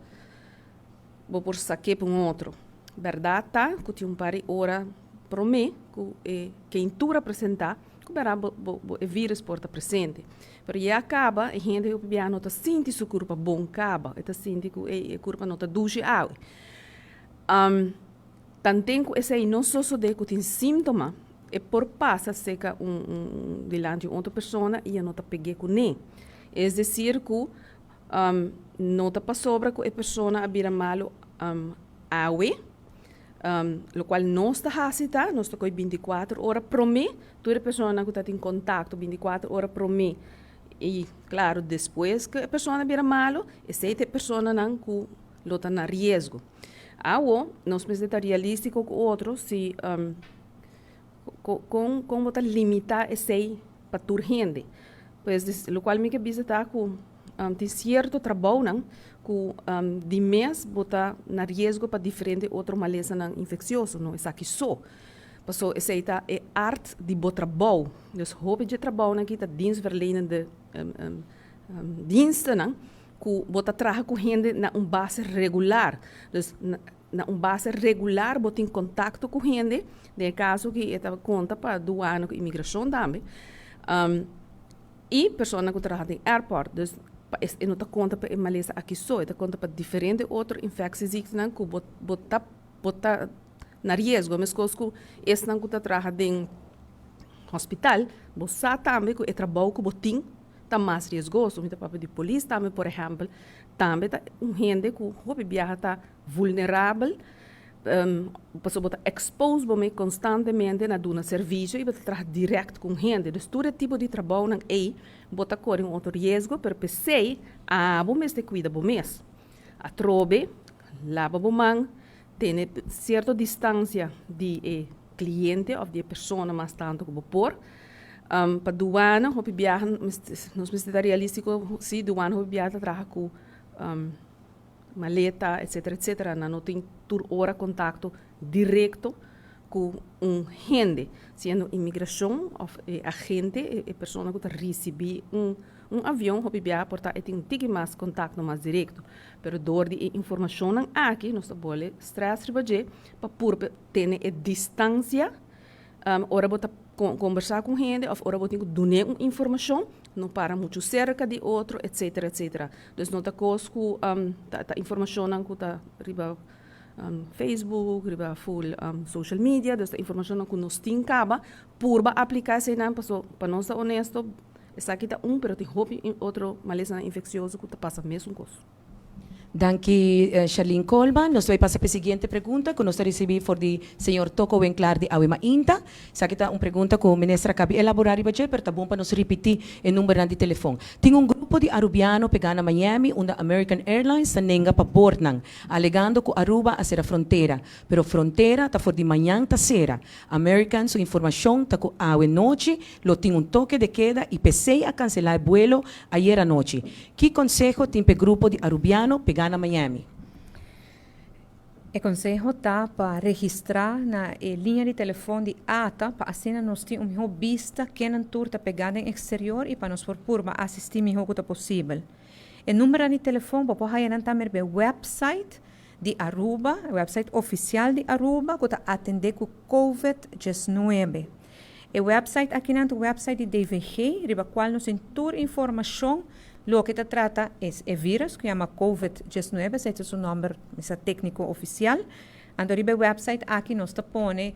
[SPEAKER 5] bo por sak'é pa un otro. Bèrdat ta ku tin un par di ora promé ku e keintura presentá ku bèrdat bo bo bo e vírus por ta presente. Pero ya kaba e hende hopi bia no ta sinti su kurpa bon kaba, e ta sinti ku e kurpa no ta dushi awe. Tanten ku esei no sosodé ku tin síntoma, e por pasa serka un un dilanti un otro persona i e no ta peg'é kuné. Es desir ku No ta pasobra ku e persona a bira malu awe, lokual nos ta hasi ta, nos ta kohe bintikuater ora promé, tur e personanan ku ta tin kontakto bintikuater ora promé i klaro despues ku e persona bira malu, esei ta e personanan ku lo ta na riesgo. Awo nos mester ta realístiko ku otro si kon kon bo ta limitá esei pa tur hende. Pues lokual mi ke bisa ta ku tin sierto trabounan ku di mes bo ta na riesgo pa diferente otro malesanan infeksioso, no esaki so. Paso esei ta e art di bo trabou. Dus hopi dje trabounan aki ta dienstverlenende dienstenan ku bo ta traha ku hende na un base regular. Dus na un base regular bo tin kontakto ku hende, den e kaso aki e ta konta pa duana ku imigrashon tambe, i personanan ku traha den airport. Dus pa es e no ta konta pa e malesa aki so, e ta konta pa diferente otro infeksieziektenan ku bo bo ta bo ta na riesgo, meskos ku esnan ku ta traha den hospital, bo sa tambe ku e trabou ku bo tin ta mas riesgoso. Mi ta papia di polis tambe por ehèmpel, tambe ta un hende ku hopi biaha ta vulnerabel pasobra bo ta expose bo mes konstantemente na duna servisio i bo ta traha dirèkt ku un hende. Dus tur e tipo di trabounan ei bo ta kore un otro riesgo, pero p'esei abo mester kuida bo mes. Atrobe laba bo man, tene sierto distansia di e kliente òf di e persona mas tantu ku bo por. Pa duana hopi biaha nos mester ta realístiko si duana hopi biaha ta traha ku maleta etsetera etsetera nan no tin tur ora kontakto direkto ku un hende siendo imigrashon òf e agente e persona ku ta risibí un un avion hopi biaha por ta e tin un tiki mas kontakto mas direkto pero dor di e informashonnan aki nos ta bole strès riba dje pa purba tene e distansia ora bo ta kombersá ku un hende òf ora bo tin ku dun'é un informashon no para muchu serka di otro etsetera etsetera dus no ta kos ku ta informashonnan ku ta riba Facebook riba ful social media dus ta informashonnan ku nos tin kaba purba apliká eseinan paso pa nos ta onesto esaki ta un pero tin hopi otro malesanan infeksioso ku ta pasa mesun kos.
[SPEAKER 1] Danki Sharlene Koolman. Nos ta bay pasa pa e siguiente pregunta cu nos ta ricibi for di señor Toko Winklaar di Awe Mainta. Esaki ta un pregunta cu Minister a cabi elabora riba dje, pero ta bon pa nos ripiti e numbernan di telefon. Tin un grupo di Arubiano pega na Miami unda American Airlines ta nenga pa boord nan, alegando cu Aruba a cera frontera. Pero frontera ta for di mañan ta cera. American su informacion ta cu awe nochi lo tin un toke de keda y p'esey a cancela e buelo ayer anochi. Ki conseho tin p'e grupo di Arubiano pegá na Miami?
[SPEAKER 2] E conseho ta pa registra na e liña di telefon di ata pa asina nos tin un miho bista kennan tur ta pegá den exterior y pa nos por purba asisti miho cu ta posibel. E numbernan di telefon bo por haya nan tambe riba e website di Aruba, e website oficial di Aruba cu ta atende cu Covid 19. E website aki ta e website di DVG, riba cual nos tin tur informacion loke ta trata e virus cu yama COVID-19, esey ta su nomber tecnico oficial. Anto riba e website aki nos ta pone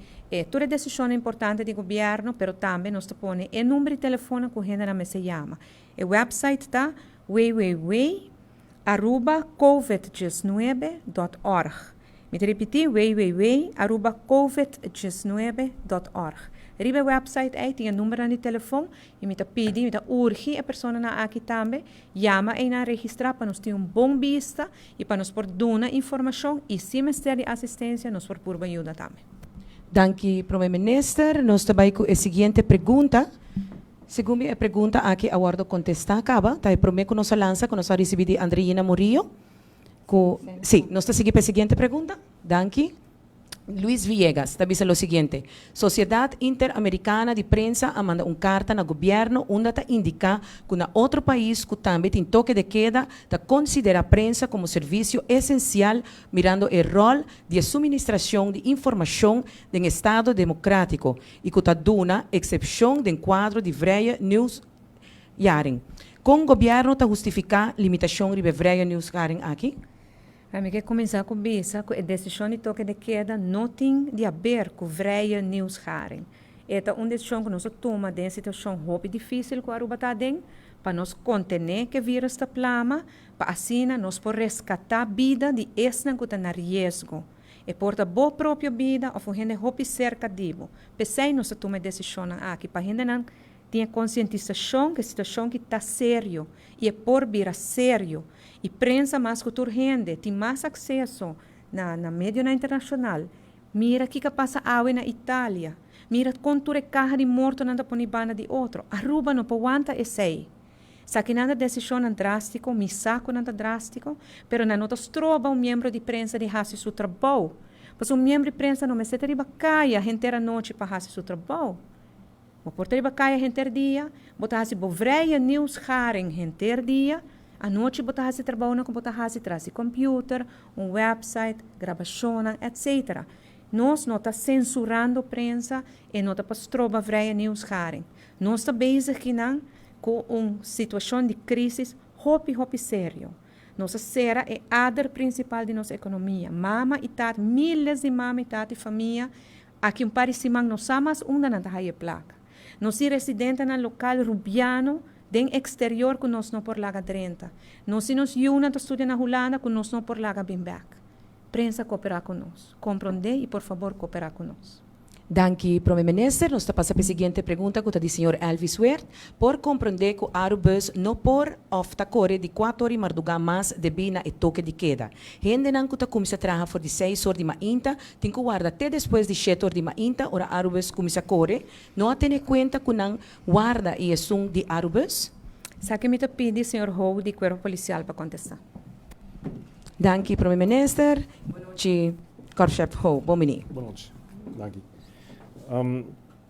[SPEAKER 2] tur decision importante di gobierno, pero tambe nos ta pone e number di telefon cu hende nan mester yama. E website ta www.arubacovid19.org. Mi ta ripiti, www.arubacovid19.org. Riba e website ey tin e number di telefon y mi ta pidi, mi ta urgi e personanan aki tambe, yama y nan registra pa nos tin un bon bista y pa nos por duna informacion y si mester di asistencia, nos por por yuda tambe.
[SPEAKER 1] Danki, Prome Minister. Nos ta bay cu e siguiente pregunta. Segun e pregunta aki a wordo contesta caba, ta e prome cu nos a lansa, cu nos a ricibi di Andreina Murillo. Cu, si, nos ta sigui pa e siguiente pregunta. Danki. Luis Villegas ta bisa lo siguiente. Sociedad Interamericana di Prensa a manda un carta na gobierno unda ta indica cu na otro pais cu tambe tin toque de queda ta considera prensa como servicio esencial mirando e rol di suministracion di informacion den Estado democratico y cu ta duna excepcion den cuadro di vrije nieuwsgaring. Con gobierno ta hustifica limitacion riba vrije nieuwsgaring aki?
[SPEAKER 2] Ami kier cuminsa cu bisa cu e decision di toque de queda no tin di haber cu vrije nieuwsgaring. E ta un decision cu nos a tuma den situacion hopi dificil cu Aruba ta den, pa nos contene cu e virus ta plama, pa asina nos por rescata bida di esnan cu ta na riesgo. E por ta bo propio bida of un hende hopi cerca di bo. P'esey nos a tuma e decision aki, pa hendenan tin concientisacion cu e situacion aki ta serio y e por bira serio. Y prensa mas cu tur hende tin mas acceso na medio internacional. Mira kico a pasa awe na Italia. Mira con tur e caha di morto nan ta pone banda di otro. Aruba no por wanta esey. Esaki nan ta decision drastico, mi sa cu nan ta drastico, pero nan no ta stroba un miembro di prensa di haci su trabou. Pasobra un miembro di prensa no mester riba caya henter anochi pa haci su trabou. Bo por riba caya henter dia, bo ta haci bo vrije nieuwsgaring henter dia, anochi bo ta haci trabou nan cu bo ta haci tras di computer, un website, grabacion, etc. Nos no ta censurando prensa y no ta pa stroba vrije nieuwsgaring. Nos ta bezig aki cu un situacion di crisis hopi hopi serio. Nos a sera e ader principal di nos economia. Mama y tata, miles di mama y tata y famia, aki un par di siman no sa mas unda nan ta haya placa. Nos tin residentenan local rubiano den exterior cu nos no por laga drenta. Nos tin nos yiunan ta studia na Hulanda cu nos no por laga bin back. Prensa, coopera cu nos. Comprende y por fabor coopera cu nos.
[SPEAKER 1] Danki, Prome Minister. Nos ta pasa pa e siguiente pregunta cu ta di señor Elvis Wert. Por comprende cu Arubus no por of ta core di 4 or di marduga mas debi na e toque de queda. Hendenan cu ta cuminsa traha for di 6 or di mainta, tin cu warda te despues di 7 or di mainta ora Arubus cuminsa core. No a tene cuenta cu nan warda y esun di Arubus?
[SPEAKER 2] Esaki mi ta pidi señor Ho di Cuerpo Policial pa contesta.
[SPEAKER 1] Danki, Prome Minister. Bon nochi, Korpschef Ho. Bon bini.
[SPEAKER 6] Bon nochi. Danki.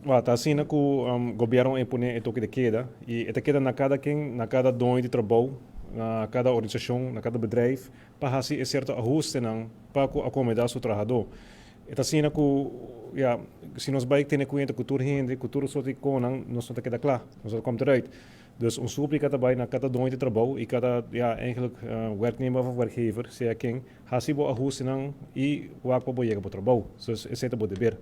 [SPEAKER 6] Well, ta asina cu gobierno a impone e toque de queda y e ta keda na cada ken, na cada doño di trabou, na cada organisacion, na cada bedrijf pa haci e cierto ahustenan pa cu acomoda su trahador. E ta asina cu, ja, si nos bay tene cuenta cu tur hende, cu tur soort di conan, nos no ta keda cla, nos no ta komt eruit. Dus un suplica ta bay na cada doño di trabou y cada, ja, eigenlijk werknemer of werkgever, sea ken, haci bo ahustenan y wak pa bo yega bo trabou. Dus esey ta bo deber.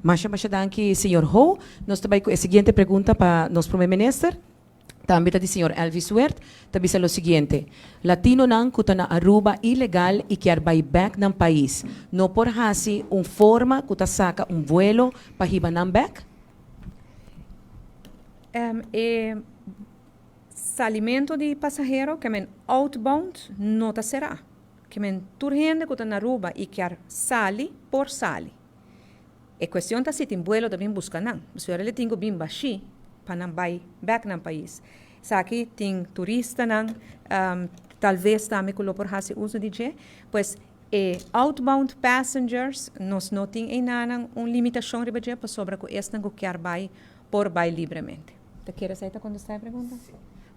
[SPEAKER 1] Masha, masha danki, señor Ho. Nos ta bay cu e siguiente pregunta pa nos Prome Minister. Tambe ta di señor Elvis Wert. Ta bisa lo siguiente. Latinonan cu ta na Aruba ilegal y kier bay back nan pais. No por haci un forma cu ta saca un vuelo pa hiba nan back?
[SPEAKER 2] E salimento di pasahero, kiermen outbound, no ta sera. Kiermen tur hende cu ta na Aruba y kier sali, por sali. E cuestion ta si tin vuelo ta bin busca nan. Pasobra nan tin cu bin bashi pa nan bay back nan pais. Esaki tin turistanan, talves tambe cu lo por haci uso di dje. Pues e outbound passengers nos no tin einan un limitacion riba dje pasobra cu esnan cu kier bay por bay libremente. Ta kier esey ta contesta e pregunta?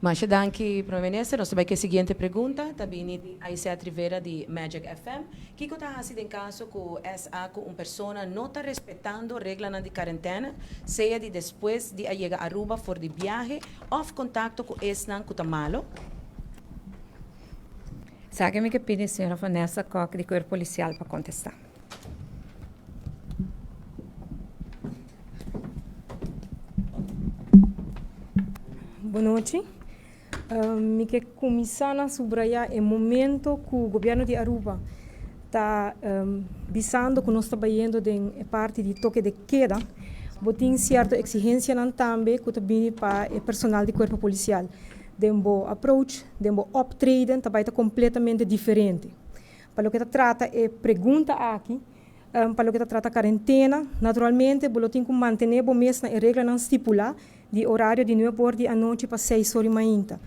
[SPEAKER 1] Masha danki, Prome Minister. Nos ta bai ku e siguiente pregunta. Ta bini di Aisette Rivera di Magic FM. Kiko ta hasi den kaso ku SA ku un persona no ta respetando reglanan di karentène, sea di despues di a yega Aruba for di biahe òf kontakto ku esnan ku ta malo?
[SPEAKER 2] Esaki mi ke pidi señora Vanessa Kok di Kuerpo Polisial pa kontestá.
[SPEAKER 7] Bon nochi. Mi ke kuminsá na subrayá e momento ku gobièrnu di Aruba ta bisando ku nos ta bayendo den e parti di toke de keda. Bo tin sierto eksigensianan tambe ku ta bini pa e personal di kuerpo polisial. Den bo approach, den bo optreden ta bai ta kompletamente diferente. Pa loke ta trata e pregunta aki, pa loke ta trata karentena, naturalmente bo lo tin ku mantené bo mes na e reglanan stipulá di orario di nuebe or di anochi pa seis or di mainta.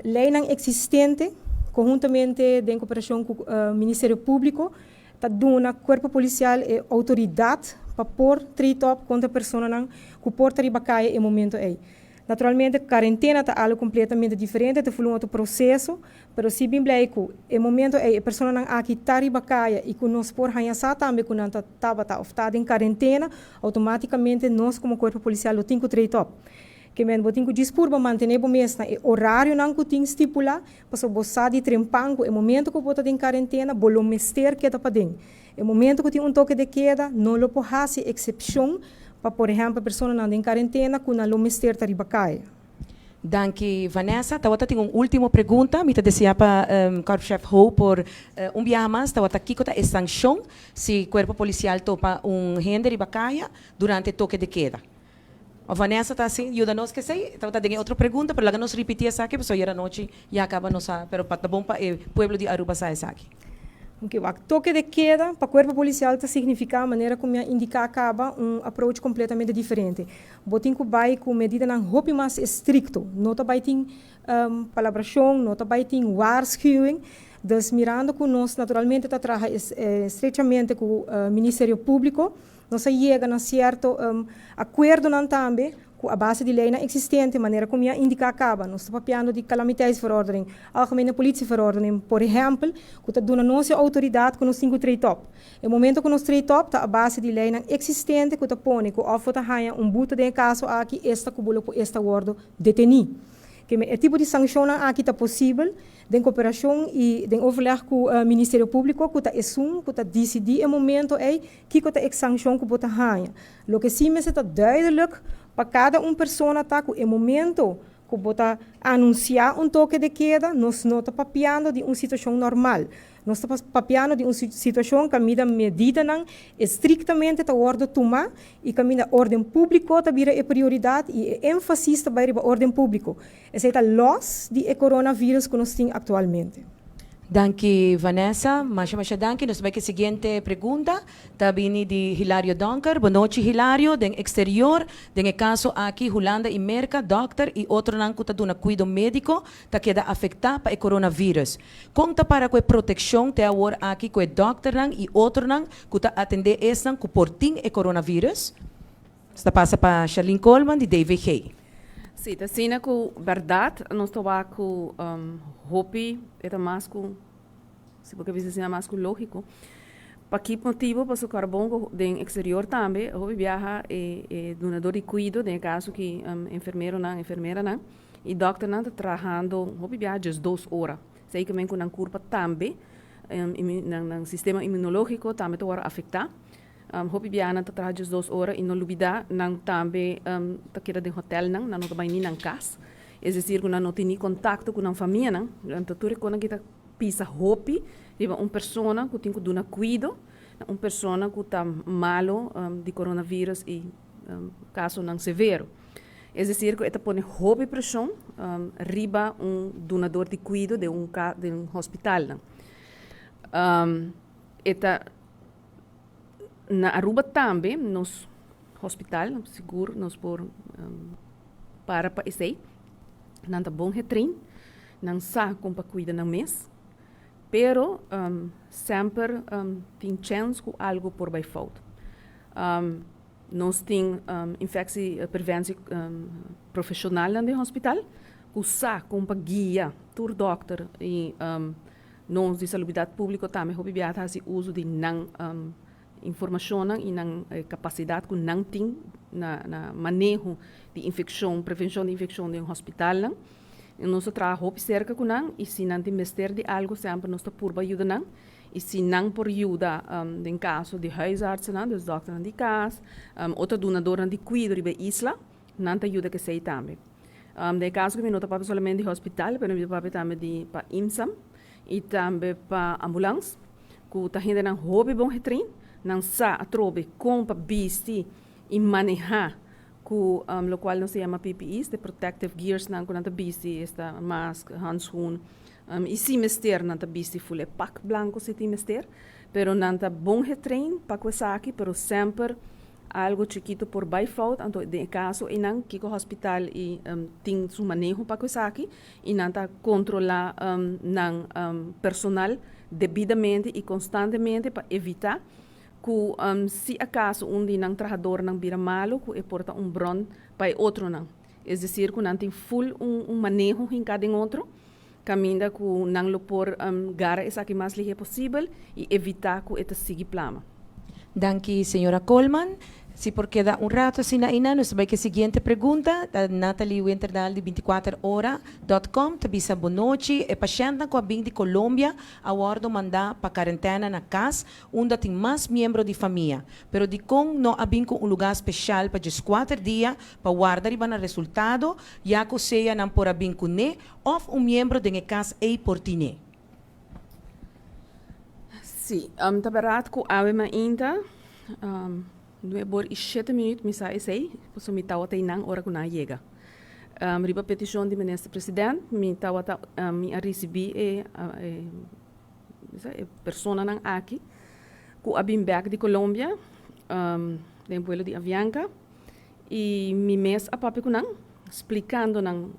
[SPEAKER 7] Leinan eksistente, konhuntamente den koperashon ku Ministerio Públiko, ta duna kuerpo polisial e outoridat pa por treat op kontra personanan ku por ta riba kaya e momento ei. Naturalmente karentena ta algu kompletamente diferente, ta fulu un otro proseso, pero si bin blei ku e momento ei e personanan aki ta riba kaya i ku nos por haña sa tambe ku nan ta tabata òf ta den karentena, outomátikamente nos komo kuerpo polisial lo tin ku treed op. Ke men bo tin ku djis purba mantené bo mes na e orarionan ku tin stipulá, pasobra bo sa di trempan ku e momento ku bo ta den karentena bo lo mester keda paden. E momento ku tin un toke de keda no lo por hasi eksepshon pa por ehèmpel personanan den karentena ku nan lo mester ta riba kaya.
[SPEAKER 1] Danki Vanessa. Tawata tin un ultimo pregunta. Mi ta desea pa Korpschef Ho por un biaha mas tawata kiko ta e sankshon si kuerpo polisial topa un hende riba kaya durante toke de keda. O Vanessa ta hasi yuda nos kesei? Tawata den e otro pregunta pero laga nos ripiti esaki pasobra ayer anochi ya kaba nos a pero pa ta bon pa e pueblo di Aruba sa esaki.
[SPEAKER 7] Oke, wak toke de keda pa kuerpo polisial ta signifiká manera ku mi a indiká kaba un approach kompletamente diferente. Bo tin ku bai ku medidanan hopi mas estrikto. No ta bai tin palabrashon, no ta bai tin waarschuwing. Dus mirando ku nos naturalmente ta traha estrechamente ku Ministerio Públiko, nos a yega na sierto akuerdonan tambe ku a base di leinan eksistente, manera ku mi a indiká kaba. Nos ta papiando di Calamiteitsverordening, Algemene Politieverordening, por ehèmpel, ku ta duna nos e outoridat ku nos tin ku treed op. E momento ku nos treed op ta a base di leinan eksistente ku ta pone ku òf bo ta haña un buta den e kaso aki, esta ku bo lo por esta wòrdu detení. Keme e tipo di sankshonnan aki ta posibel den koperashon i den overleg ku Ministerio Públiko ku ta esun ku ta disidí e momento ei kiko ta e sankshon ku bo ta haña. Loke sí mester ta duidelijk pa kada un persona ta ku e momento ku bo ta anunsiá un toke de keda, nos no ta papiando di un situashon normal. Nos ta papiando di un situashon kaminda medidanan estriktamente ta wòrdu tumá i kaminda órden públiko ta bira e prioridat i e énfasis ta bai riba órden públiko. Esei ta lòs di e coronavirus ku nos tin aktualmente.
[SPEAKER 1] Danki Vanessa, masha masha danki. Nos ta bai ku e siguiente pregunta, ta bini di Hilario Donker. Bonochi Hilario, den eksterior, den e kaso aki Hulanda i Merka, dòkter i otronan ku ta duna kuido médiko ta keda afektá pa e coronavirus. Kon ta para ku e protekshon te awor aki ku e dòkternan i otronan ku ta atendé esnan ku por tin e coronavirus? Nos ta pasa pa Sharlene Coleman di DVG.
[SPEAKER 5] Sí, ta asina ku bèrdat nos ta wak ku hopi e ta mas ku, si bo ke bisa asina, mas ku lógiko. Pa ki motibu? Pasobra karbon ku den eksterior tambe hopi biaha e e dunador di kuido, den e kaso ki enfermeronan, enfermeranan i dòkternan ta trahando hopi biaha diesdos ora. Esei ke men ku nan kurpa tambe, nan nan sistema imunológiko tambe ta wòrdu afektá. Hopi biaha nan ta traha 12 ora i no lubidá nan tambe ta keda den hotèlnan, nan no ta bai ni nan kas. Es desir ku nan no tin ni kontakto ku nan famianan. Anto tur e konan ki ta pisa hopi riba un persona ku tin ku duna kuido na un persona ku ta malu di coronavirus i kasonan severo. Es desir ku e ta pone hopi preshon riba un dunador di kuido den un den hospitalnan. E ta. Na Aruba tambe nos hospital, sigur nos por para pa esey. Nan ta bon getrain, nan sa con pa cuida nan mes, pero semper tin chens cu algo por bay fout. Nos tin infectie preventie profesionalnan den hospital. ku sa kon pa guia tur dòkter i nos di salubridat públiko tambe hopi bia ta hasi uso di nan informashonnan i nan kapasidat ku nan tin na na maneho di infekshon, prevenshon di infekshon den hospitalnan. Nos ta traha hopi serka ku nan i si nan tin mester di algu semper nos ta purba yuda nan i si nan por yuda den kaso di huisartsennan, dus dòkternan di kas, otro dunadornan di kuido riba e isla, nan ta yuda ku esei tambe. Den e kaso ku mi no ta papia solamente di hospital pero mi ta papia tambe di pa IMSAM i tambe pa ambulans ku ta hendenan hopi bon getrain, nan sa atrobe kon pa bisti i manehá ku lokual nos ta yama PPE's, de protective gears nan ku nan ta bisti, esta mask, handschoen i si mester nan ta bisti ful e pak blanko si tin mester, pero nan ta bon getrain pa ku esaki pero semper algo chikito por bai fout, anto den e kaso einan kiko hospital i tin su maneho pa ku esaki i nan ta kontrolá nan personal debidamente i konstantemente pa evitá ku si akaso un di nan trahadornan bira malu ku e por ta un bron pa e otronan. Es desir ku nan tin ful un maneho hinká den otro kaminda ku nan lo por gara esaki mas lihé posibel i evitá ku e ta sigui plama.
[SPEAKER 1] Danki señora Koolman. Si por keda un rato asina einan, nos ta bai ku e siguiente pregunta. Ta Nathalie Winterdaal di 24 ora dot com ta bisa bonochi. E pashèntnan ku a bin di Colombia a wòrdu mandá pa karentèna na kas unda tin mas miembro di famia. Pero dikon no a bin ku un lugá speshal pa 14 dia pa warda riba nan resultado, ya ku sea nan por a bin kuné òf un miembro den e kas ei por tin'é?
[SPEAKER 5] Sí, ta bèrdat ku awe mainta nuebe or i shete minüt mi sa esei, pasobra mi tabata einan ora ku nan a yega. Riba petishon di Minister President mi tabata mi a risibí e e personanan aki ku a bin bèk di Colombia den pueblo di Avianca i mi mes a papia ku nan splikando nan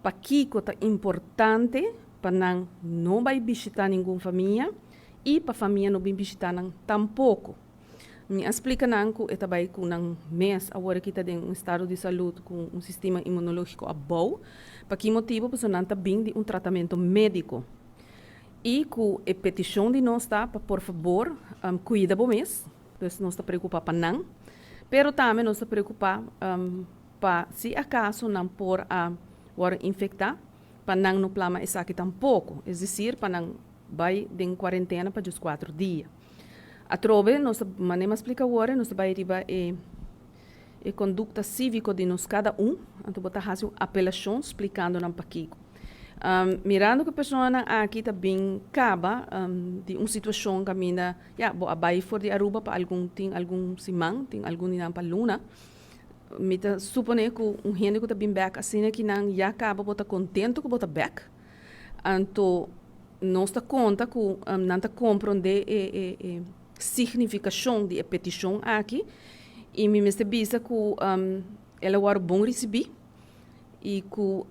[SPEAKER 5] pakiko ta importante pa nan no bai bishita ningun famia i pa famia no bin bishita nan tampoko. Mi a splika nan ku e ta bai ku nan mes awor aki ta den un estado di salud ku un sistema inmunologiko abou. Pa ki motibu? Pasobra nan ta bin di un tratamento mediko. I ku e petishon di nos ta pa por fabor kuida bo mes, dus nos ta preokupa pa nan, pero tambe nos ta preokupa pa si akaso nan por a wòrdu infektá, pa nan no plama esaki tampoko, es desir pa nan bai den kuarentena pa 14 dia. Atrobe nos ta, manera mi a splika awor, nos ta bai riba e e kondukta síviko di nos kada un, anto bo ta hasi un apelashon splikando nan pakiko. Mirando ku e personanan aki ta bin kaba di un situashon kaminda, ya, bo a bai for di Aruba pa algun, tin algun siman, tin algun di nan pa luna, Mi ta supone ku un hende ku ta bin bèk asina ki nan ya kaba bo ta kontentu ku bo ta bèk. Anto nos ta konta ku nan ta komprondé e e e signifikashon di e petishon aki i mi mester bisa ku el a wòrdu bon risibí i ku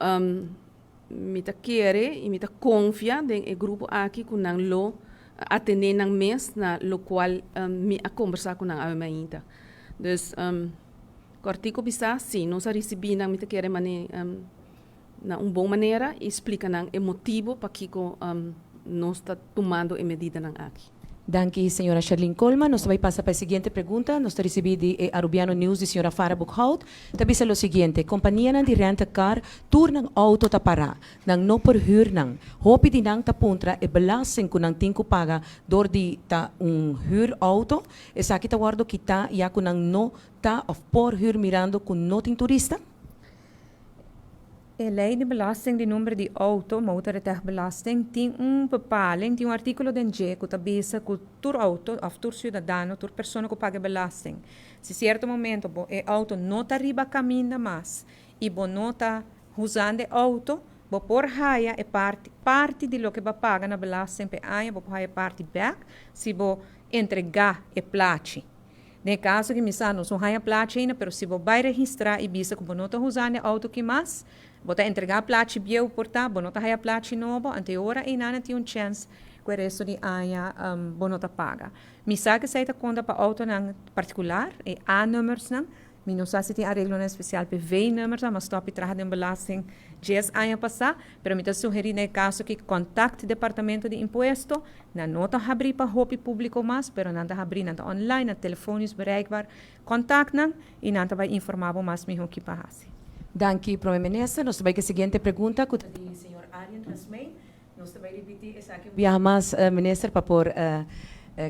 [SPEAKER 5] mi ta kere i mi ta konfia den e grupo aki ku nan lo atendé nan mes na lokual mi a kombersá ku nan awe mainta. Dus kòrtiku bisa si nos a risibí nan mi ta kere mane na un bon manera i splika nan e motibu pakiko nos ta tumando e medidanan aki.
[SPEAKER 1] Danki señora Sherlyn Colman. Nos ta bai pasa pa e siguiente pregunta. Nos ta ricibi di e Arubiano News di señora Farah Boekhout. Ta bisa lo siguiente, Companianan di rent a car tur nan auto ta para. Nan no por huur nan. Hopi di nan ta puntra e belasting cu nan tin cu paga door di ta un huur auto. Esaki ta wordo kita ya cu nan no ta of por huur mirando cu no tin turista?
[SPEAKER 2] E lei di belasting di number di outo, motorrijtuigbelasting, tin un bepaling, tin un artíkulo den dje ku ta bisa ku tur outo òf tur siudadano, tur persona ku paga e belasting, si sierto momento bo e outo no ta riba kaminda mas i bo no ta usando e outo, bo por haya e parti, parti di loke bo a paga na belasting pa e aña, bo por haya e parti bèk si bo entregá e plachi. Den e kaso ki mi sa nos no haña plachi ainda, pero si bo bai registrá i bisa ku bo no ta usando e outo ki mas, bo ta entregá plachi bieu por ta, bo no ta haña plachi nobo, anto e ora einan tin un chèns ku e resto di aña bo no ta paga. Mi sa ku esei ta konta pa outonan partikular, e A-nummersnan. Mi no sa si tin areglonan espesial pa e V-nummer, m'a stòp di traha den belasting 10 aña pasá, pero mi ta sugerí den e kaso ku kontakt departamento di impuesto, nan no ta habrí pa hopi públiko mas, pero nan ta habrí, nan ta online, nan telefonisch bereikbaar. Kontakt nan i nan ta bai informá mas mihó kiko pa hasi.
[SPEAKER 1] Danki, Promé Minister. Nos ta bai ku e siguiente pregunta, ku di señor Arjen Rasmijn. Nos ta bai ripití esaki un mas, Minister, pa por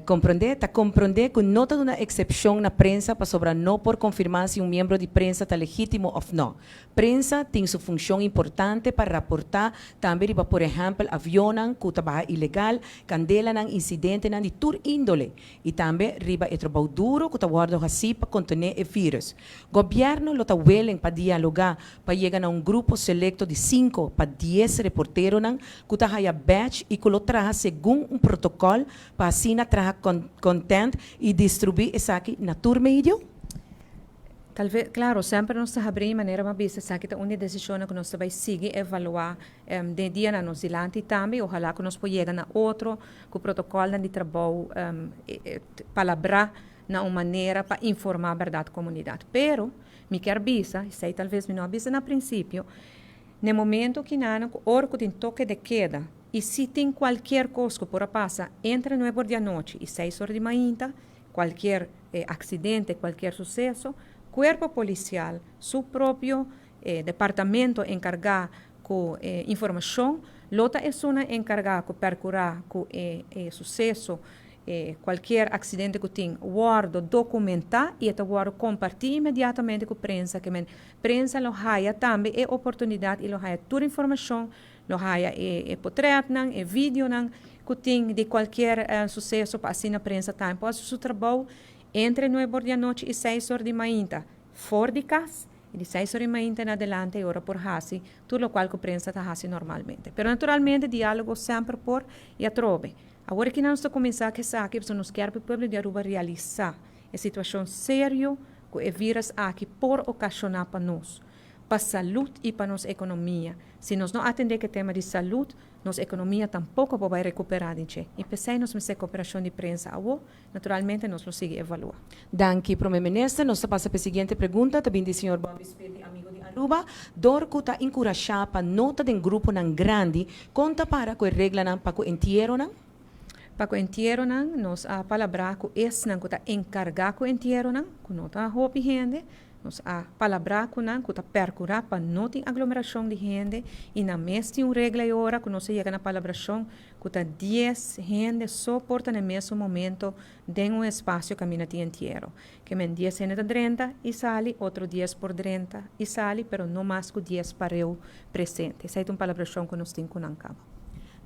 [SPEAKER 1] komprondé. Ta komprondé ku no ta un eksepshon na prensa pasobra no por konfirmá si un miembro di prensa ta legítimo òf no. Prensa tin su funshon importante pa raportá tambe riba, por ehèmpel, avionnan ku ta baha ilegal, kandelanan, insidentenan di tur índole i tambe riba e trabou duru ku ta wòrdu hasí pa kontené e virus. Gobièrnu lo ta willing pa dialogá pa yega na un grupo selekto di 5 pa 10 reporteronan ku ta haya badge i ku lo traha segun un protokòl pa asina traha content i distribuí esaki na tur medio?
[SPEAKER 2] Talbes, klaro, semper nos ta habrí manera m'a bisa esaki ta un desishon ku nos bai sigui evaluá den dianan nos dilanti tambe, ohalá ku nos por yega na otro ku protokòl di trabou palabrá na un manera pa informá berdat komunidat. Pero, mi ke bisa, esei talbes mi no a bisa na prinsipio, na momento ku nan ora ku tin toke de keda i si tin kualke kos ku por pasa entre 9 or di anochi i 6 or di mainta, kualke aksidente, kualke suseso, kuerpo polisial, su propio departamento enkargá ku informashon, lo ta esun enkargá ku perkurá ku suseso, kualke aksidente ku tin, wòrdu dokumentá i ta wòrdu kompartí inmediatamente ku prensa, ke men prensa lo haya tambe e oportunidat i lo haya tur informashon, lo haya e portretnan, e videonan ku tin di kualke suseso pa asina prensa tambe por su trabou entre 9 or di anochi i 6 or di mainta for di kas i di 6 or di mainta en adelante ora por hasi tur lokual ku prensa ta hasi normalmente. Pero naturalmente diálogo semper por i atrobe. Awor ku nos ta kuminsá ku esaki, nos ke pa pueblo di Aruba realisá e situashon serio ku e virus aki por okashoná pa nos, pa salú i pa nos ekonomia. Si nos no atendé ku e tema di salú, nos ekonomia tampoko por bai rekuperá di dje. I p'esei nos mester kooperashon di prensa awor, naturalmente nos lo sigui evaluá.
[SPEAKER 1] Danki, Promé Minister. Nos ta pasa pa e siguiente pregunta, tambe di señor Bobby Speer, di Amigo di Aruba. Dor ku ta enkurashá pa no ta den gruponan grandi, kon ta para ku e reglanan pa ku entieronan?
[SPEAKER 2] Pa ku entieronan, nos a palabrá ku esnan ku ta enkargá ku entieronan, ku no ta hopi hende, nos a palabrá ku nan ku ta perkurá pa no tin aglomerashon di hende i nan mes tin un regla i ora ku nos a yega na palabrashon ku ta 10 hende so por ta na mesun momento den un espasio kaminda tin entiero. Ke men 10 hende ta drenta i sali, otro 10 por drenta i sali, pero no mas ku 10 pareu presente. Esei ta un palabrashon ku nos tin ku nan kaba.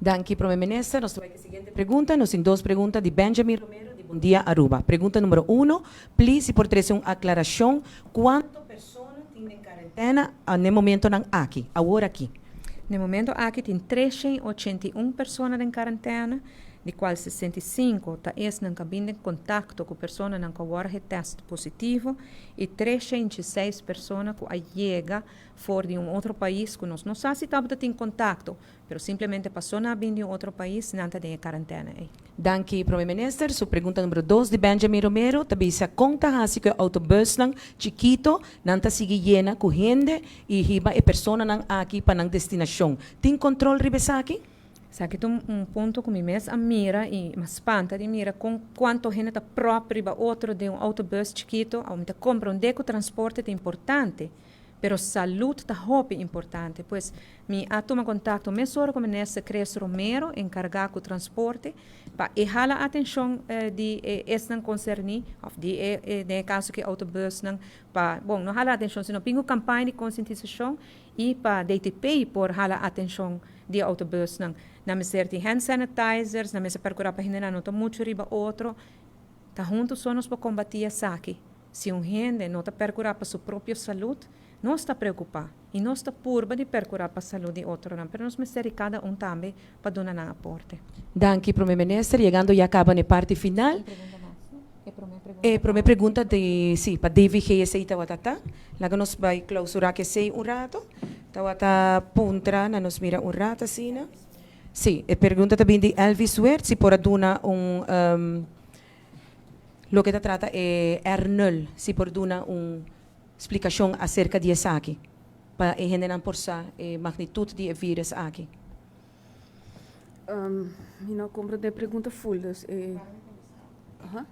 [SPEAKER 1] Danki, Promé Minister. Nos ta bai ku e siguiente pregunta. Nos tin dos pregunta di Benjamin Romero di Bon Dia Aruba. Pregunta number 1, please, si por trese un aklarashon, kuantu persona tin den kuarentena na e momentonan aki, awor aki?
[SPEAKER 2] Na e momento aki tin 381 persona den kuarentena, di kual 65 ta esnan ku a bin den kontakto ku personanan ku a test positivo i 306 persona ku a yega for di un otro pais ku nos no sa si tabatin kontakto, pero simplemente pasó nan a bin di un otro pais, nan ta den kuarentena ei.
[SPEAKER 1] Danki, Promé Minister. Su pregunta number 2 di Benjamin Romero, ta bisa kon ta hasi ku outobussen chikitu, nan ta sigui yena ku hende i hiba e personanan aki pa nan destinashon. Tin kontrol riba esaki?
[SPEAKER 2] Esaki ta un punto ku mi mes a mira i m'a spanta di mira kon kuantu hende ta pròp riba otro den un autobus chikitu, mi ta komprondé ku transporte ta importante, pero salú ta hopi importante. Pues mi a tuma kontakto mesora ku minister Chris Romero, enkargá ku transporte, pa e hala atenshon di esnan konserní, òf di e den e kaso ku autobusnan, pa, bon, no hala atenshon, sino bin ku kampaña di konsientisashon i pa DTP por hala atenshon di autobusnan. Nan mester tin hand sanitizers, nan mester perkurá pa hendenan no ta muchu riba otro. Ta huntu so nos por kombatí esaki. Si un hende no ta perkurá pa su propio salú, nos ta preokupá i nos ta purba di perkurá pa salú di otronan, pero nos mester di kada un tambe pa duna nan aporte.
[SPEAKER 1] Danki, Promé Minister. Yegando ya kaba na e parti final. E promé pregunta di, si, pa DVG esei tabata. Laga nos bai klousurá ku esei un ratu. Tabata puntra, na nos mira un ratu asina. Si, e pregunta tambe di Elvis Wert, si por duna un loke ta trata e R0, si por duna un. Splikashon aserka di esaki pa e hendenan por sa e magnitut di e virus aki.
[SPEAKER 5] Mi no a comprende e pregunta full, dus e. Aha.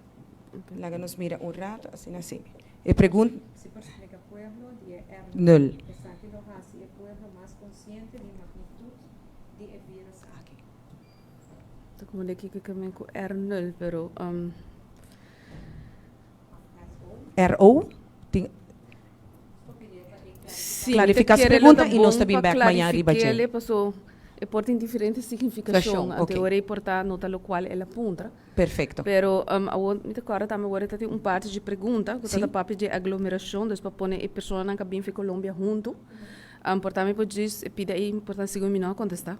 [SPEAKER 1] Laga nos mira un rato, asina si. E pregunta.
[SPEAKER 2] Si por splika pueblo di e R
[SPEAKER 1] nul.
[SPEAKER 2] Esaki lo hasi e pueblo mas konsiente di magnitut di e virus aki.
[SPEAKER 5] Ta como de kiko ke men ku R nul, pero.
[SPEAKER 1] RO tin
[SPEAKER 5] Sí,
[SPEAKER 1] Clarifica su pregunta y nos ta bin bek mañana riba dje.
[SPEAKER 5] Paso e por tin diferente significacion.
[SPEAKER 1] Ok.
[SPEAKER 5] Ante ora e por ta nota locual el a puntra.
[SPEAKER 1] Perfecto.
[SPEAKER 5] Pero awor mi ta corda tambe awor e ta tin un parti dje pregunta cu ta
[SPEAKER 1] Sí.
[SPEAKER 5] ta papia dje aglomeracion, dus pa pone e personanan cu a bin fi Colombia hunto. Por ta mi por djis e pida ey, por ta sigur mi no a contesta.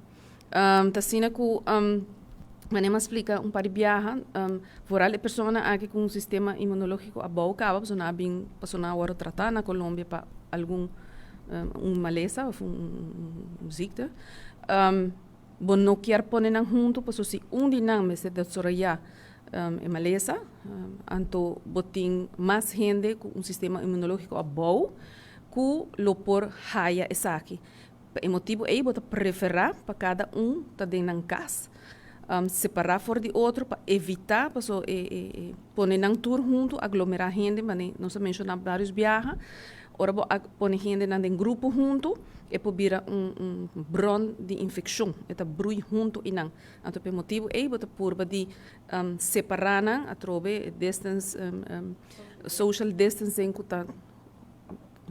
[SPEAKER 5] Ta asina ku manera mi a splika un par di biaha, vooral e personanan aki ku un sistema inmunológiko abou kaba pasobra nan a bin pasobra nan a wòrdu tratá na Colombia pa algun un malesa òf un ziekte, bo no kier pone nan huntu pasobra si un di nan mester desaroyá e malesa, anto bo tin mas hende ku un sistema inmunológiko abou ku lo por haya esaki. Pa e motibu ei bo ta preferá pa kada un ta den nan kas, separá for di otro pa evitá paso e e pone nan tur huntu, aglomerá hende, mane nos a menshoná vários biaha, ora bo a pone hendenan den grupo huntu e por bira un un bron di infekshon, e ta brui huntu einan. Anto pa e motibu ei bo ta purba di separá nan atrobe distance, social distancing ku ta.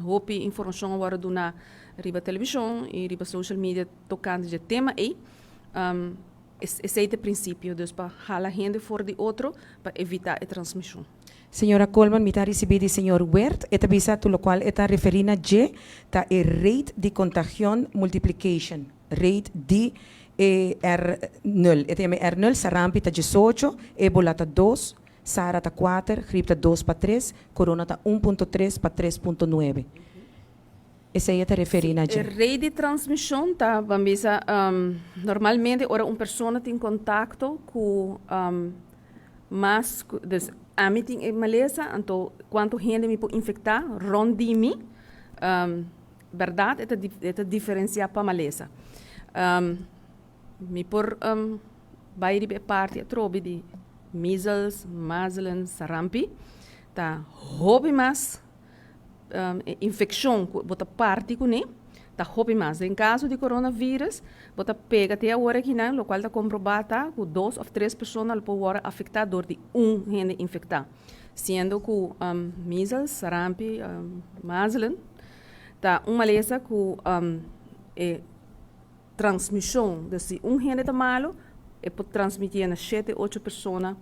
[SPEAKER 5] Hopi informashon a wòrdu duná riba televishon i riba social media tokante dje tema ei. Esei ta e prinsipio, dus pa hala hende for di otro pa evitá e transmishon.
[SPEAKER 1] Señora Coleman, mi ta risibí di señor Weert, e ta bisa tur lokual e ta referí na dje ta e rate di kontagion multiplication rate di e R nul. E ta yama e R nul, sarampi ta diesocho, ebola ta dos, Sara ta kuater, grip ta dos pa tres, corona ta 1.3 pa 3.9. Esei e ta referí na dje.
[SPEAKER 5] E rei di transmishon ta, ban bisa, normalmente ora un persona tin kontakto ku mas ku, dus ami tin e malesa, anto kuantu hende mi por infektá rònt di mi, bèrdat e ta e ta diferensiá pa malesa. Mi por bai riba e parti atrobe di measles, mazelen, sarampi. Ta hopi mas e infeccion cu bo ta parti cune, ta hopi mas. Den caso di coronavirus, bo ta pega te awor akinan, locual ta comproba ta cu dos of tres persona lo por worde afecta door di un hende infecta. Siendo cu measles, sarampi, mazelen ta un malesa cu e. Transmishon, dus si un hende ta malu, e por transmitié na shete, ocho persona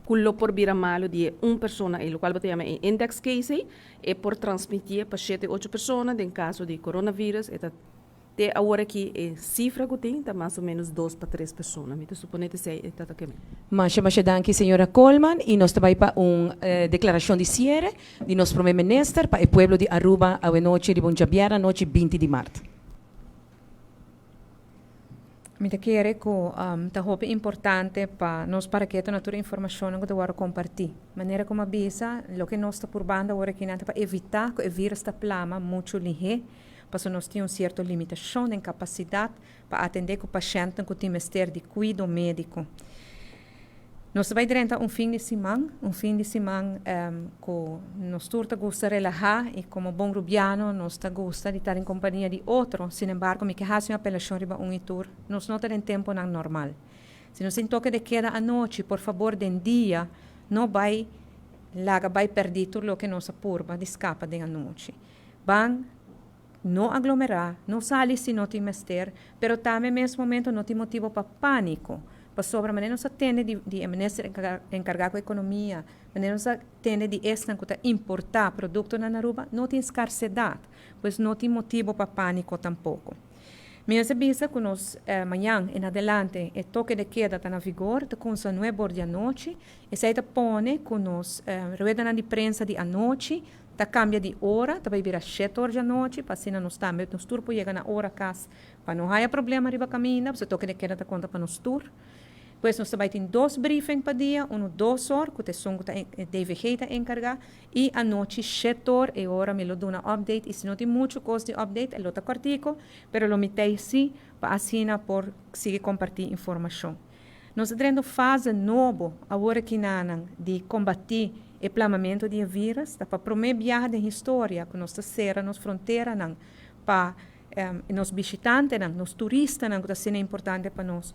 [SPEAKER 5] ku lo por bira malu di e un persona ei, lokual bo ta yama e index case ei, e por transmitié pa shete, ocho persona. Den kaso di coronavirus e ta te awor aki e sifra ku tin ta mas o ménos dos pa tres persona. Mi ta suponé ta esei e ta ta keme.
[SPEAKER 1] Masha masha danki señora Koolman y nos ta bay pa un declaracion di cierre di nos Prome Minister pa e pueblo di Aruba awenochi riba un djabièrnè anochi 20 di maart.
[SPEAKER 2] Mi ta kere ku ta hopi importante pa nos para keto na tur e informashonnan ku ta wòrdu kompartí. Manera ku mi a bisa, loke nos ta purbando awor akinan ta pa evitá ku e vírus ta plama muchu lihé, pasobra nos tin un sierto limitashon den kapasidat pa atendé ku pashèntnan ku tin mester di kuido médiko. Nos ta bai drenta un fin di siman, un fin di siman ku nos tur ta gusta relahá i komo bon rubiano nos ta gusta di ta den kompania di otro. Sin embargo, mi ke hasi un apelashon riba un i tur, nos no ta den tempunan normal. Si nos tin toke de keda anochi, por fabor den dia no bai laga bai pèrdí tur loke nos a purba di skapa den anochi. Ban no aglomerá, no sali si no tin mester, pero tambe mes momento no tin motibo pa pániko, pasobra manera nos a tende di di e minister enkargá ku ekonomia, manera nos a tende di esnan ku ta importá produktonan na Aruba, no tin skarsedat, pues no tin motibo pa pániko tampoko. Mi mester bisa ku nos mañan en adelante e toke de keda ta na vigor, ta kumsa nuebe or di anochi, esei ta pone ku nos ruedanan di prensa di anochi Ta cambia di ora, ta bay bira shete or djanochi, pa asina nos tambe, nos tur por yega na ora cas, pa no haya problema riba caminda, pasobra toke de keda ta conta pa nos tur. Pues nos ta bay tin dos briefing pa dia, uno 2 or, cu esun cu DVG ta encarga, y anochi 7 or, e ora mi lo duna update, y si no tin mucho cos di update, lo ta cortico, pero lo mi tey si, pa asina por sigui comparti informacion. Nos ta den fase nobo, awor aki nan, di combati e plamamento di virus, ta pa prome biaha den historia, cu nos ta sera nos fronteranan, pa nos bishitantenan, nos turistanan, cu ta siendo importante pa nos,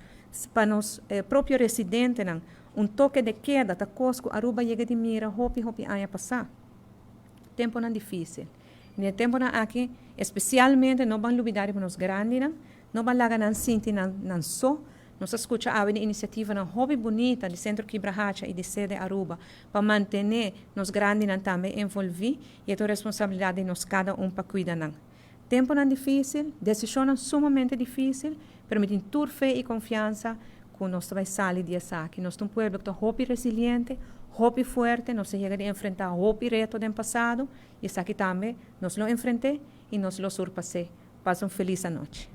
[SPEAKER 2] pa nos propio residentenan, un toque de queda, ta cos cu Aruba a yega di mira hopi hopi aña pasa. Temponan dificil. E temponan aki, especialmente, no ban lubida di nos grandinan, no ban laga nan sinti nan so. Nos a scucha awe iniciativanan hopi bunita di Centro Kibrahacha y di Sede Aruba pa mantene nos grandinan tambe envolvi y e responsabilidad di nos cada un pa cuida nan. Temponan dificil, decision sumamente dificil, pero mi tin tur fe y confiansa cu nos ta bay sali di esaki. Nos ta un pueblo cu ta hopi resiliente, hopi fuerte, nos a yega di enfrenta hopi reto den pasado, y esaki tambe nos lo enfrenta y nos lo surpasa. Pasa un feliz anochi.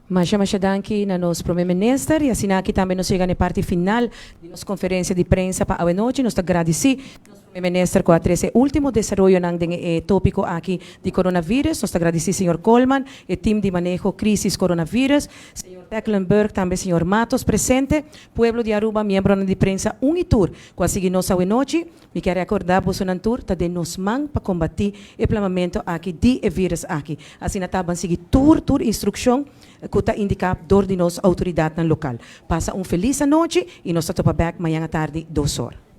[SPEAKER 1] Masha masha danki na nos prome minister y asina aki tambe nos a yega na parti final di nos conferencia di prensa pa awe nochi. Nos ta gradici nos prome minister cu a trece ultimo desaroyo nan den e topico aki di coronavirus. Nos ta gradici señor Coleman, e team di maneho crisis coronavirus, señor Tecklenburg, tambe señor Matos presente, pueblo di Aruba, miembro di prensa un y tur, cu a sigui nos awe nochi. Mi kier recorda boso nan tur ta den nos man pa combati e plamamento aki di e virus aki. Asina ta ban sigui tur instruccion cu ta indica door di nos autoridadnan local. Pasa un feliz anochi y nos ta topa back mañan atardi 2 or.